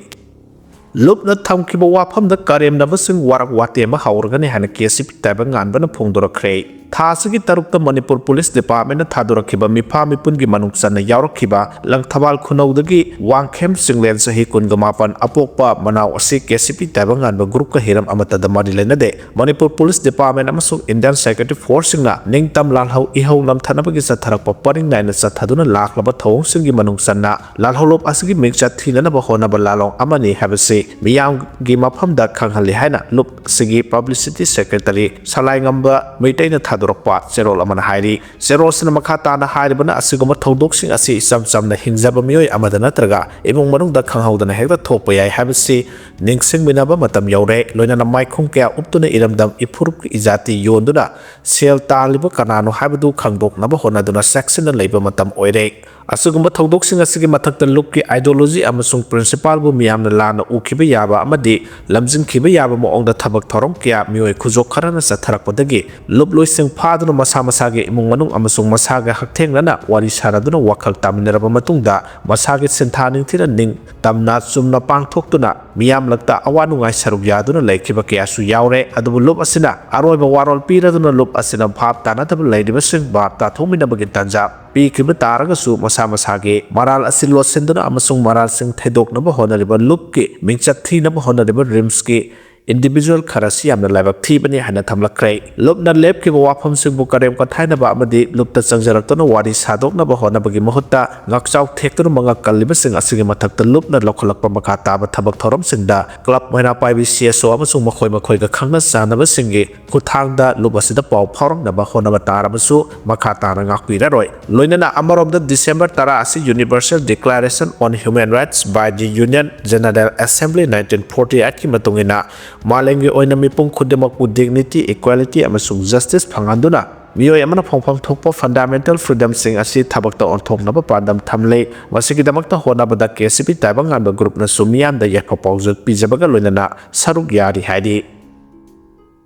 ꯂꯨꯞꯅ ꯊꯝꯈꯤꯕ ꯋꯥꯐꯝꯗ ꯀꯔꯦꯝꯅꯕꯁꯤꯡ ꯋꯥꯔꯛ ꯋꯥꯇꯦꯝꯕ ꯍꯧꯔꯒꯅꯤ ꯍꯥꯏꯅ ꯀꯦ ꯁꯤ ꯄꯤ ꯇꯥꯏꯕꯪꯉꯥꯟꯕꯅ ꯐꯣꯡꯗꯣꯔꯛꯈ꯭ꯔꯦ꯫ ꯊꯥ ꯑꯁꯤꯒꯤ ꯇꯔꯨꯛꯇ ꯃꯅꯤꯄꯨꯔ ꯄꯨꯂꯤꯁ ꯗꯤꯄꯥꯔꯠꯃꯦꯟꯅ ꯊꯥꯗꯣꯔꯛꯈꯤꯕ ꯃꯤꯐꯥ ꯃꯤꯄꯨꯟꯒꯤ ꯃꯅꯨꯡ ꯆꯟꯅ ꯌꯥꯎꯔꯛꯈꯤꯕ ꯂꯪꯊꯕꯥꯜ ꯈꯨꯅꯧꯗꯒꯤ ꯋꯥꯡꯈꯦꯝ ꯆꯤꯡꯂꯦꯟ ꯆꯍꯤ ꯀꯨꯟꯒ ꯃꯥꯄꯟ ꯑꯄꯣꯛꯄ ꯃꯅꯥꯎ ꯑꯁꯤ ꯀꯦ ꯁꯤ ꯄꯤ ꯇꯥꯏꯕꯪꯉꯥꯟꯕ ꯒ꯭ꯔꯨꯞꯀ ꯍꯤꯔꯝ ꯑꯃꯠꯇꯗ ꯃꯔꯤ ꯂꯩꯅꯗꯦ꯫ ꯃꯅꯤꯄꯨꯔ ꯄꯨꯂꯤꯁ ꯗꯤꯄꯥꯔꯠꯃꯦꯟ ꯑꯃꯁꯨꯡ ꯏꯟꯗꯤꯌꯟ ꯁꯦꯀ꯭ꯌꯨꯔꯤꯇꯤ ꯐꯣꯔꯁꯁꯤꯡꯅ ꯅꯤꯡꯇꯝ ꯂꯥꯜꯍꯧ ꯏꯍꯧ ꯅꯝꯊꯅꯕꯒꯤ ꯆꯠꯊꯔꯛꯄ ꯄꯔꯤꯡ ꯅꯥꯏꯅ ꯆꯠꯊꯗꯨꯅ ꯂꯥꯛꯂꯕ ꯊꯧꯑꯣꯡꯁꯤꯡꯒꯤ ꯃꯅꯨꯡ ꯆꯟꯅ ꯂꯥꯜꯍꯧꯂꯨꯞ ꯑꯁꯤꯒꯤ ꯃꯤꯡꯆꯠ ꯊꯤꯅꯅꯕ ꯍꯣꯠꯅꯕ ꯂꯥꯂꯣꯡ ꯑꯃꯅꯤ ꯍꯥꯏꯕꯁꯤ ꯃꯤꯌꯥꯝꯒꯤ ꯃꯐꯝꯗ ꯈꯪꯍꯜꯂꯤ ꯍꯥꯏꯅ ꯂꯨꯞ ꯑꯁꯤꯒꯤ ꯄꯕ꯭ꯂꯤꯁꯤꯇꯤ ꯁꯦꯀ꯭ꯔꯦꯇꯔꯤ ꯁꯂꯥꯏꯉꯝꯕ ꯃꯩꯇꯩꯅ ꯊꯥꯗꯣꯔꯛꯄ ꯆꯦꯔꯣꯜ ꯑꯃꯅ ꯍꯥꯏꯔꯤ꯫ ꯆꯦꯔꯣꯜꯁꯤꯅ ꯃꯈꯥ ꯇꯥꯅ ꯍꯥꯏꯔꯤꯕꯅ ꯑꯁꯤꯒꯨꯝꯕ ꯊꯧꯗꯣꯛꯁꯤꯡ ꯑꯁꯤ ꯏꯆꯝ ꯆꯝꯅ ꯍꯤꯡꯖꯕ ꯃꯤꯑꯣꯏ ꯑꯃꯗ ꯅꯠꯇ꯭ꯔꯒ ꯏꯃꯨꯡ ꯃꯅꯨꯡꯗ ꯈꯪꯍꯧꯗꯅ ꯍꯦꯛꯇ ꯊꯣꯛꯄ ꯌꯥꯏ ꯍꯥꯏꯕꯁꯤ ꯅꯤꯡꯁꯤꯡꯃꯤꯟꯅꯕ ꯃꯇꯝ ꯌꯧꯔꯦ꯫ ꯂꯣꯏꯅꯅ ꯃꯥꯏꯈꯨꯝ ꯀꯌꯥ ꯎꯞꯇꯨꯅ ꯏꯔꯝꯗꯝ ꯏꯐꯨꯔꯨꯞꯀꯤ ꯏꯖꯥꯇꯤ ꯌꯣꯟꯗꯨꯅ ꯁꯦꯜ ꯇꯥꯜꯂꯤꯕ ꯀꯅꯥꯅꯣ ꯍꯥꯏꯕꯗꯨ ꯈꯪꯗꯣꯛꯅꯕ ꯍꯣꯠꯅꯗꯨꯅ ꯆꯦꯛꯁꯤꯟꯅ ꯂꯩꯕ ꯃꯇꯝ ꯑꯣꯏꯔꯦ꯫ ꯑꯁꯤꯒꯨꯝꯕ ꯊꯧꯗꯣꯛꯁꯤꯡ ꯑꯁꯤꯒꯤ ꯃꯊꯛꯇ ꯂꯨꯞꯀꯤ ideology ꯑꯃꯁꯨꯡ principleꯕꯨ ꯃꯤꯌꯥꯝꯅ ꯂꯥꯟꯅ ꯎꯈꯤꯕ ꯌꯥꯕ ꯑꯃꯗꯤ ꯂꯝꯖꯤꯡꯈꯤꯕ ꯌꯥꯕ ꯃꯑꯣꯡꯗ ꯊꯕꯛ ꯊꯧꯔꯝ ꯀꯌꯥ ꯃꯤꯑꯣꯏ ꯈꯨꯖꯣꯛ ꯈꯔꯅ ꯆꯠꯊꯔꯛꯄꯗꯒꯤ ꯂꯨꯞ ꯂꯣꯏꯁꯤꯡ ꯐꯥꯗꯨꯅ ꯃꯁꯥ ꯃꯁꯥꯒꯤ ꯏꯃꯨꯡ ꯃꯅꯨꯡ ꯑꯃꯁꯨꯡ ꯃꯁꯥꯒ ꯍꯛꯊꯦꯡꯅꯅ ꯋꯥꯔꯤ ꯁꯥꯅꯗꯨꯅ ꯋꯥꯈꯜ ꯇꯥꯃꯤꯟꯅꯔꯕ ꯃꯇꯨꯡꯗ ꯃꯁꯥꯒꯤ ꯁꯤꯟꯊꯥ ꯅꯤꯡꯊꯤꯅ ꯅꯤꯡ ꯇꯝꯅ ꯆꯨꯝꯅ ꯄꯥꯡꯊꯣꯛꯇꯨꯅ ꯃꯤꯌꯥꯝꯂꯛꯇ ꯑꯋꯥ ꯅꯨꯡꯉꯥꯏ ꯁꯔꯨꯛ ꯌꯥꯗꯨꯅ ꯂꯩꯈꯤꯕ ꯀꯌꯥꯁꯨ ꯌꯥꯎꯔꯦ꯫ ꯑꯗꯨꯕꯨ ꯂꯨꯞ ꯑꯁꯤꯅ ꯑꯔꯣꯏꯕ ꯋꯥꯔꯣꯜ ꯄꯤꯔꯗꯨꯅ ꯂꯨꯞ ꯑꯁꯤꯅ ꯚꯥꯞ ꯇꯥꯅꯗꯕ ꯂꯩꯔꯤꯕꯁꯤꯡ ꯚꯥꯞ ꯇꯥꯊꯣꯛꯃꯤꯟꯅꯕꯒꯤ ꯇꯥꯟꯖꯥ ꯄꯤꯈꯤꯕ ꯇꯥꯔꯒꯁꯨ ꯃꯁꯥ ꯃꯁꯥꯒꯤ ꯃꯔꯥꯜ ꯑꯁꯤ ꯂꯣꯠꯁꯤꯟꯗꯨꯅ ꯑꯃꯁꯨꯡ ꯃꯔꯥꯜꯁꯤꯡ ꯊꯩꯗꯣꯛꯅꯕ ꯍꯣꯠꯅꯔꯤꯕ ꯂꯨꯞꯀꯤ ꯃꯤꯡꯆꯠ ꯊꯤꯅꯕ ꯍꯣꯠꯅꯔꯤꯕ ꯔꯤꯝꯁꯀꯤ ꯏꯟꯗꯤꯚꯤꯖꯨꯋꯦꯜ ꯈꯔꯁꯤ ꯌꯥꯝꯅ ꯂꯥꯏꯕꯛ ꯊꯤꯕꯅꯤ ꯍꯥꯏꯅ ꯊꯝꯂꯛꯈ꯭ꯔꯦ꯫ ꯂꯨꯞꯅ ꯂꯦꯞꯈꯤꯕ ꯋꯥꯐꯝꯁꯤꯡꯕꯨ ꯀꯔꯦꯝ ꯀꯊꯥꯏꯅꯕ ꯑꯃꯗꯤ ꯂꯨꯞꯇ ꯆꯪꯖꯔꯛꯇꯨꯅ ꯋꯥꯔꯤ ꯁꯥꯗꯣꯛꯅꯕ ꯍꯣꯠꯅꯕꯒꯤ ꯃꯍꯨꯠꯇ ꯉꯥꯛꯆꯥꯎ ꯊꯦꯛꯇꯨꯅ ꯃꯉꯛ ꯀꯜꯂꯤꯕꯁꯤꯡ ꯑꯁꯤꯒꯤ ꯃꯊꯛꯇ ꯂꯨꯞꯅ ꯂꯧꯈꯠꯂꯛꯄ ꯃꯈꯥ ꯇꯥꯕ ꯊꯕꯛ ꯊꯧꯔꯝꯁꯤꯡꯗ ꯀ꯭ꯂꯕ ꯃꯩꯔꯥ ꯄꯥꯏꯕꯤ ꯁꯤ ꯑꯦꯁ ꯑꯣ ꯑꯃꯁꯨꯡ ꯃꯈꯣꯏ ꯃꯈꯣꯏꯒ ꯈꯪꯅ ꯆꯥꯟꯅꯕꯁꯤꯡꯒꯤ ꯈꯨꯠꯊꯥꯡꯗ ꯂꯨꯞ ꯑꯁꯤꯗ ꯄꯥꯎ ꯐꯥꯎꯔꯛꯅꯕ ꯍꯣꯠꯅꯕ ꯇꯥꯔꯕꯁꯨ ꯃꯈꯥ ꯇꯥꯅ ꯉꯥꯛꯄꯤꯔꯔꯣꯏ꯫ ꯂꯣꯏꯅꯅ ꯑꯃꯔꯣꯝꯗ ꯗꯤꯁꯦꯝꯕꯔ ꯇꯔꯥ ꯑꯁꯤ Universal Declaration on Human Rights by the Union General Assembly nineteen forty eight ꯀꯤ ꯃꯇꯨꯡ ꯏꯟꯅ ꯃꯥꯂꯦꯝꯒꯤ ꯑꯣꯏꯅ ꯃꯤꯄꯨꯝ ꯈꯨꯗꯤꯡꯃꯛꯄꯨ dignity, equality ꯑꯃꯁꯨꯡ justice ꯐꯪꯍꯟꯗꯨꯅ ꯃꯤꯑꯣꯏ ꯑꯃꯅ ꯐꯪꯐꯝ ꯊꯣꯛꯄ fundamental freedomꯁꯤꯡ ꯑꯁꯤ ꯊꯕꯛꯇ ꯑꯣꯟꯊꯣꯛꯅꯕ ꯄꯥꯟꯗꯝ ꯊꯝꯂꯤ꯫ ꯃꯁꯤꯒꯤꯗꯃꯛꯇ ꯍꯣꯠꯅꯕꯗ ꯀꯦ ꯁꯤ ꯄꯤ ꯇꯥꯏꯕꯪ ꯉꯥꯟꯕ group ꯅꯁꯨ ꯃꯤꯌꯥꯝꯗ ꯌꯥꯏꯐ ꯄꯥꯎꯖꯦꯜ ꯄꯤꯖꯕꯒ ꯂꯣꯏꯅꯅ ꯁꯔꯨꯛ ꯌꯥꯔꯤ ꯍꯥꯏꯔꯤ꯫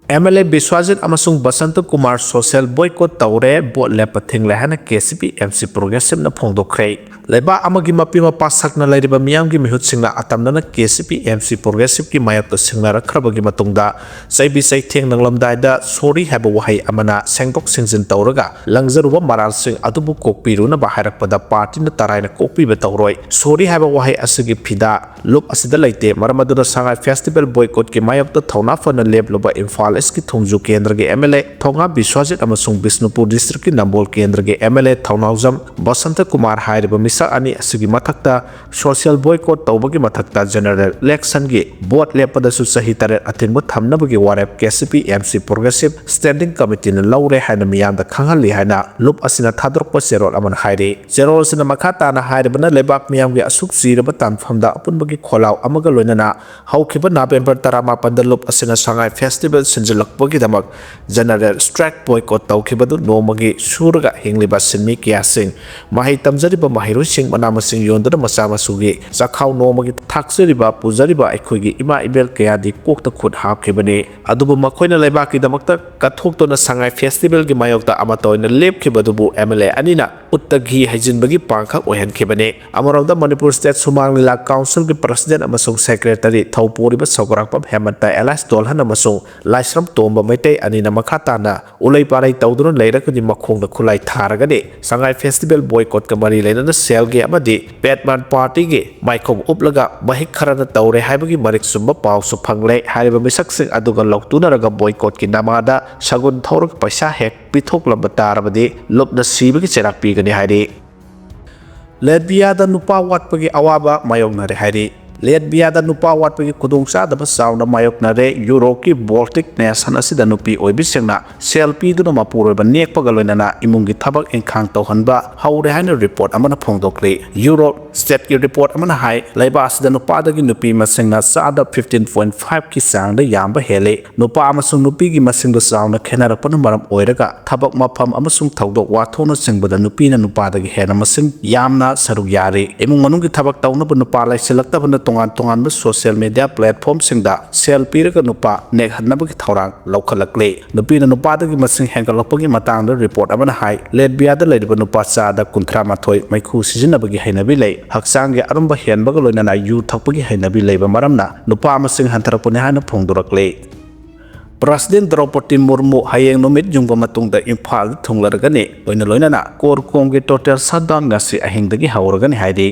ꯑꯦꯝ ꯑꯦꯜ ꯑꯦ ꯕꯤꯁ꯭ꯋꯥꯖꯤꯠ ꯑꯃꯁꯨꯡ ꯕꯁꯟꯇ ꯀꯨꯃꯥꯔ social boycott ꯇꯧꯔꯦ, ꯚꯣꯠ ꯂꯦꯞꯄ ꯊꯤꯡꯂꯦ ꯍꯥꯏꯅ K C P M C Progressive ꯅ ꯐꯣꯡꯗꯣꯛꯈ꯭ꯔꯦ꯫ ꯂꯩꯕꯥꯛ ꯑꯃꯒꯤ ꯃꯄꯤ ꯃꯄꯥ ꯁꯛꯅ ꯂꯩꯔꯤꯕ ꯃꯤꯌꯥꯝꯒꯤ ꯃꯤꯍꯨꯠꯁꯤꯡꯅ ꯑꯇꯝꯅꯅ K C P M C Progressive ꯀꯤ ꯃꯥꯌꯣꯛꯇ ꯁꯤꯡꯅꯔꯛꯈ꯭ꯔꯕꯒꯤ ꯃꯇꯨꯡꯗ ꯆꯩꯕꯤ ꯆꯩꯊꯦꯡ ꯅꯪꯂꯝꯗꯥꯏꯗ sorry ꯍꯥꯏꯕ ꯋꯥꯍꯩ ꯑꯃꯅ ꯁꯦꯡꯗꯣꯛ ꯁꯦꯡꯖꯤꯟ ꯇꯧꯔꯒ ꯂꯪꯖꯔꯨꯕ ꯃꯔꯥꯜꯁꯤꯡ ꯑꯗꯨꯕꯨ ꯀꯣꯛꯄꯤꯔꯨꯅꯕ ꯍꯥꯏꯔꯛꯄꯗ party ꯅ ꯇꯔꯥꯏꯅ ꯀꯣꯛꯄꯤꯕ ꯇꯧꯔꯣꯏ꯫ Sorry ꯍꯥꯏꯕ ꯋꯥꯍꯩ ꯑꯁꯤꯒꯤ ꯐꯤꯗꯥ ꯂꯨꯞ ꯑꯁꯤꯗ ꯂꯩꯇꯦ꯫ ꯃꯔꯝ ꯑꯗꯨꯅ ꯁꯉꯥꯏ festival boycott ꯀꯤ ꯃꯥꯌꯣꯛꯇ ꯊꯧꯅꯥ ꯐꯅ ꯂꯦꯞꯂꯨꯕ ꯏꯝꯐꯥꯜ East ꯀꯤ ꯊꯣꯡꯖꯨ ꯀꯦꯟꯗ꯭ꯔꯒꯤ ꯑꯦꯝ ꯑꯦꯜ ꯑꯦ ꯊꯧꯉꯥ ꯕꯤꯁ꯭ꯋꯥꯖꯤꯠ ꯑꯃꯁꯨꯡ ꯕꯤꯁꯅꯨꯄꯨꯔ district ꯀꯤ ꯅꯝꯕꯣꯜ ꯀꯦꯟꯗ꯭ꯔꯒꯤ M L A Thounaojam Basanta Kumar ꯍꯥꯏꯔꯤꯕ ꯃꯤꯁꯛ ꯑꯅꯤ ꯑꯁꯤꯒꯤ ꯃꯊꯛꯇ social boycott ꯇꯧꯕꯒꯤ ꯃꯊꯛꯇ general election ꯒꯤ ꯚꯣꯠ ꯂꯦꯞꯄꯗꯁꯨ ꯆꯍꯤ ꯇꯔꯦꯠ ꯑꯊꯤꯡꯕ ꯊꯝꯅꯕꯒꯤ ꯋꯥꯔꯦꯞ K C P M C Progressive Standing Committee ꯅ ꯂꯧꯔꯦ ꯍꯥꯏꯅ ꯃꯤꯌꯥꯝꯗ ꯈꯪꯍꯜꯂꯤ ꯍꯥꯏꯅ ꯂꯨꯞ ꯑꯁꯤꯅ ꯊꯥꯗꯣꯔꯛꯄ ꯆꯦꯔꯣꯜ ꯑꯃꯅ ꯍꯥꯏꯔꯤ꯫ ꯆꯦꯔꯣꯜ ꯑꯁꯤꯅ ꯃꯈꯥ ꯇꯥꯅ ꯍꯥꯏꯔꯤꯕꯅ ꯂꯩꯕꯥꯛ ꯃꯤꯌꯥꯝꯒꯤ ꯑꯁꯨꯛ ꯆꯤꯔꯕ ꯇꯥꯟꯐꯝꯗ ꯑꯄꯨꯟꯕꯒꯤ ꯈꯣꯜꯂꯥꯎ ꯑꯃꯒ ꯂꯣꯏꯅꯅ ꯍꯧꯈꯤꯕ ꯅꯕꯦꯝꯕꯔ ꯇꯔꯥꯃꯥꯄꯟꯗ ꯂꯨꯞ ꯑꯁꯤꯅ ꯁꯉꯥꯏ festival ꯁꯤꯟꯖꯤꯜꯂꯛꯄꯒꯤꯗꯃꯛ general strike boycott ꯇꯧꯈꯤꯕꯗꯨ ꯅꯣꯡꯃꯒꯤ ꯁꯨꯔꯒ ꯍꯤꯡꯂꯤꯕ ꯁꯤꯟꯃꯤ ꯀꯌꯥꯁꯤꯡ, ꯃꯍꯩ ꯇꯝꯖꯔꯤꯕ ꯃꯍꯩꯔꯣꯏꯁꯤꯡ, ꯃꯅꯥ ꯃꯁꯤꯡ ꯌꯣꯟꯗꯨꯅ ꯃꯆꯥ ꯃꯁꯨꯒꯤ ꯆꯥꯛꯈꯥꯎ ꯅꯣꯡꯃꯒꯤ ꯊꯥꯛꯆꯔꯤꯕ ꯄꯨꯖꯔꯤꯕ ꯑꯩꯈꯣꯏꯒꯤ ꯏꯃꯥ ꯏꯕꯦꯜ ꯀꯌꯥꯗꯤ ꯀꯣꯛꯇ ꯈꯨꯠ ꯍꯥꯞꯈꯤꯕꯅꯤ꯫ ꯑꯗꯨꯕꯨ ꯃꯈꯣꯏꯅ ꯂꯩꯕꯥꯛꯀꯤꯗꯃꯛꯇ ꯀꯠꯊꯣꯛꯇꯨꯅ ꯁꯉꯥꯏ festival ꯒꯤ ꯃꯥꯌꯣꯛꯇ ꯑꯃꯠꯇ ꯑꯣꯏꯅ ꯂꯦꯞꯈꯤꯕꯗꯨꯕꯨ ꯑꯦꯝ ꯑꯦꯜ ꯑꯦ ꯑꯅꯤꯅ ꯎꯠꯇ ꯘꯤ ꯍꯩꯖꯤꯟꯕꯒꯤ ꯄꯥꯡꯈꯛ ꯑꯣꯏꯍꯟꯈꯤꯕꯅꯤ꯫ ꯑꯃꯔꯣꯝꯗ ꯃꯅꯤꯄꯨꯔ State ꯁꯨꯃꯥꯡ ꯂꯤꯂꯥ Council ꯒꯤ President ꯑꯃꯁꯨꯡ Secretary ꯊꯧꯄꯨꯔꯤꯕ ꯁꯧꯒ꯭ꯔꯥꯛꯄꯝ ꯍꯦꯃꯟꯇ alias ꯗꯣꯜꯍꯟ ꯑꯃꯁꯨꯡ ꯂꯥꯏꯁ꯭ꯔꯝ ꯇꯣꯝꯕ ꯃꯩꯇꯩ ꯑꯅꯤꯅ ꯃꯈꯥ ꯇꯥꯅ ꯎꯂꯩ ꯄꯥꯂꯩ ꯇꯧꯗꯨꯅ ꯂꯩꯔꯒꯗꯤ ꯃꯈꯣꯡꯗ ꯈꯨꯠꯂꯥꯏ ꯊꯥꯔꯒꯅꯤ꯫ ꯁꯉꯥꯏ ꯐꯦꯁꯇꯤꯚꯦꯜ ꯕꯣꯏꯀꯣꯠꯀ ꯃꯔꯤ ꯂꯩꯅꯅ ꯁꯦꯜꯒꯤ ꯑꯃꯗꯤ ꯄꯦꯠꯃꯥꯟ ꯄꯥꯔꯇꯤꯒꯤ ꯃꯥꯏꯈꯣꯡ ꯎꯞꯂꯒ ꯃꯍꯤꯛ ꯈꯔꯅ ꯇꯧꯔꯦ ꯍꯥꯏꯕꯒꯤ ꯃꯔꯤꯛ ꯆꯨꯝꯕ ꯄꯥꯎꯁꯨ ꯐꯪꯂꯦ꯫ ꯍꯥꯏꯔꯤꯕ ꯃꯤꯁꯛꯁꯤꯡ ꯑꯗꯨꯒ ꯂꯧꯇꯨꯅꯔꯒ ꯕꯣꯏꯀꯣꯠꯀꯤ ꯅꯃꯥꯗ ꯁꯒꯨꯟ ꯊꯧꯔꯒ ꯄꯩꯁꯥ ꯍꯦꯛ ꯄꯤꯊꯣꯛꯂꯝꯕ ꯇꯥꯔꯕꯗꯤ ꯂꯨꯞꯅ ꯁꯤꯕꯒꯤ ꯆꯩꯔꯥꯛ ꯄꯤꯒꯅꯤ ꯍꯥꯏꯔꯤ꯫ ꯂꯦꯠꯕꯤꯌꯥꯗ ꯅꯨꯄꯥ ꯋꯥꯠꯄꯒꯤ ꯑꯋꯥꯕ ꯃꯥꯌꯣꯛꯅꯔꯦ ꯍꯥꯏꯔꯤ꯫ ꯂꯦꯠꯕꯤꯌꯥꯗ ꯅꯨꯄꯥ ꯋꯥꯠꯄꯒꯤ ꯈꯨꯗꯣꯡꯆꯥꯗꯕ ꯆꯥꯎꯅ ꯃꯥꯌꯣꯛꯅꯔꯦ꯫ ꯌꯨꯔꯣꯞꯀꯤ ꯕꯣꯜꯇꯤꯛ ꯅꯦꯁꯟ ꯑꯁꯤꯗ ꯅꯨꯄꯤ ꯑꯣꯏꯕꯤꯁꯤꯡꯅ ꯁꯦꯜ ꯄꯤꯗꯨꯅ ꯃꯄꯨꯔꯣꯏꯕ ꯅꯦꯛꯄꯒ ꯂꯣꯏꯅꯅ ꯏꯃꯨꯡꯒꯤ ꯊꯕꯛ ꯏꯪꯈꯥꯡ ꯇꯧꯍꯟꯕ ꯍꯧꯔꯦ ꯍꯥꯏꯅ ꯔꯤꯄꯣꯔꯠ ꯑꯃꯅ ꯐꯣꯡꯗꯣꯛꯂꯤ꯫ ꯌꯨꯔꯣꯞ ꯁ꯭ꯇꯦꯠꯀꯤ ꯔꯤꯄꯣꯔꯠ ꯑꯃꯅ ꯍꯥꯏ, ꯂꯩꯕꯥꯛ ꯑꯁꯤꯗ ꯅꯨꯄꯥꯗꯒꯤ ꯅꯨꯄꯤ ꯃꯁꯤꯡꯅ ꯆꯥꯗ fifteen point five ꯀꯤ ꯆꯥꯡꯗ ꯌꯥꯝꯕ ꯍꯦꯜꯂꯤ꯫ ꯅꯨꯄꯥ ꯑꯃꯁꯨꯡ ꯅꯨꯄꯤꯒꯤ ꯃꯁꯤꯡꯗ ꯆꯥꯎꯅ ꯈꯦꯠꯅꯔꯛꯄꯅ ꯃꯔꯝ ꯑꯣꯏꯔꯒ ꯊꯕꯛ ꯃꯐꯝ ꯑꯃꯁꯨꯡ ꯊꯧꯗꯣꯛ ꯋꯥꯊꯣꯛꯅꯆꯤꯡꯕꯗ ꯅꯨꯄꯤꯅ ꯅꯨꯄꯥꯗꯒꯤ ꯍꯦꯟꯅ ꯃꯁꯤꯡ ꯌꯥꯝꯅ ꯁꯔꯨꯛ ꯌꯥꯔꯤ꯫ ꯏꯃꯨꯡ ꯃꯅꯨꯡꯒꯤ ꯊꯕꯛ ꯇꯧꯅꯕ ꯅꯨꯄꯥ ꯂꯩꯁꯤꯜꯂꯛꯇꯕꯅ ꯇꯣꯉꯥꯟ ꯇꯣꯉꯥꯟꯕ ꯁꯣꯁꯤꯌꯦꯜ ꯃꯤꯗꯤꯌꯥ ꯄ꯭ꯂꯦꯠꯐꯣꯝꯁꯤꯡꯗ ꯁꯦꯜ ꯄꯤꯔꯒ ꯅꯨꯄꯥ ꯅꯦꯛꯍꯟꯅꯕꯒꯤ ꯊꯧꯔꯥꯡ ꯂꯧꯈꯠꯂꯛꯂꯤ꯫ ꯅꯨꯄꯤꯅ ꯅꯨꯄꯥꯗꯒꯤ ꯃꯁꯤꯡ ꯍꯦꯟꯒꯠꯂꯛꯄꯒꯤ ꯃꯇꯥꯡꯗ ꯔꯤꯄꯣꯔꯠ ꯑꯃꯅ ꯍꯥꯏ, ꯂꯦꯠꯕꯤꯌꯥꯗ ꯂꯩꯔꯤꯕ ꯅꯨꯄꯥ ꯆꯥꯗ ꯀꯨꯟꯊ꯭ꯔꯥ ꯃꯥꯊꯣꯏ ꯃꯩꯈꯨ ꯁꯤꯖꯤꯟꯅꯕꯒꯤ ꯍꯩꯅꯕꯤ ꯂꯩ꯫ ꯍꯛꯆꯥꯡꯒꯤ ꯑꯔꯨꯝꯕ ꯍꯦꯟꯕꯒ ꯂꯣꯏꯅꯅ ꯌꯨ ꯊꯛꯄꯒꯤ ꯍꯩꯅꯕꯤ ꯂꯩꯕ ꯃꯔꯝꯅ ꯅꯨꯄꯥ ꯃꯁꯤꯡ ꯍꯟꯊꯔꯛꯄꯅꯤ ꯍꯥꯏꯅ ꯐꯣꯡꯗꯣꯔꯛꯂꯤ꯫ ꯄ꯭ꯔꯁꯤꯗꯦꯟ ꯗ꯭ꯔꯧꯄꯗꯤ ꯃꯨꯔꯃꯨ ꯍꯌꯦꯡ ꯅꯨꯃꯤꯠ ꯌꯨꯡꯕ ꯃꯇꯨꯡꯗ ꯏꯝꯐꯥꯜꯗ ꯊꯨꯡꯂꯔꯒꯅꯤ꯫ ꯂꯣꯏꯅ ꯂꯣꯏꯅꯅ ꯀꯣꯔꯀꯣꯡꯒꯤ ꯇꯣꯇꯦꯜ ꯁꯠꯗꯥꯎꯟ ꯉꯁꯤ ꯑꯍꯤꯡꯗꯒꯤ ꯍꯧꯔꯒꯅꯤ ꯍꯥꯏꯔꯤ꯫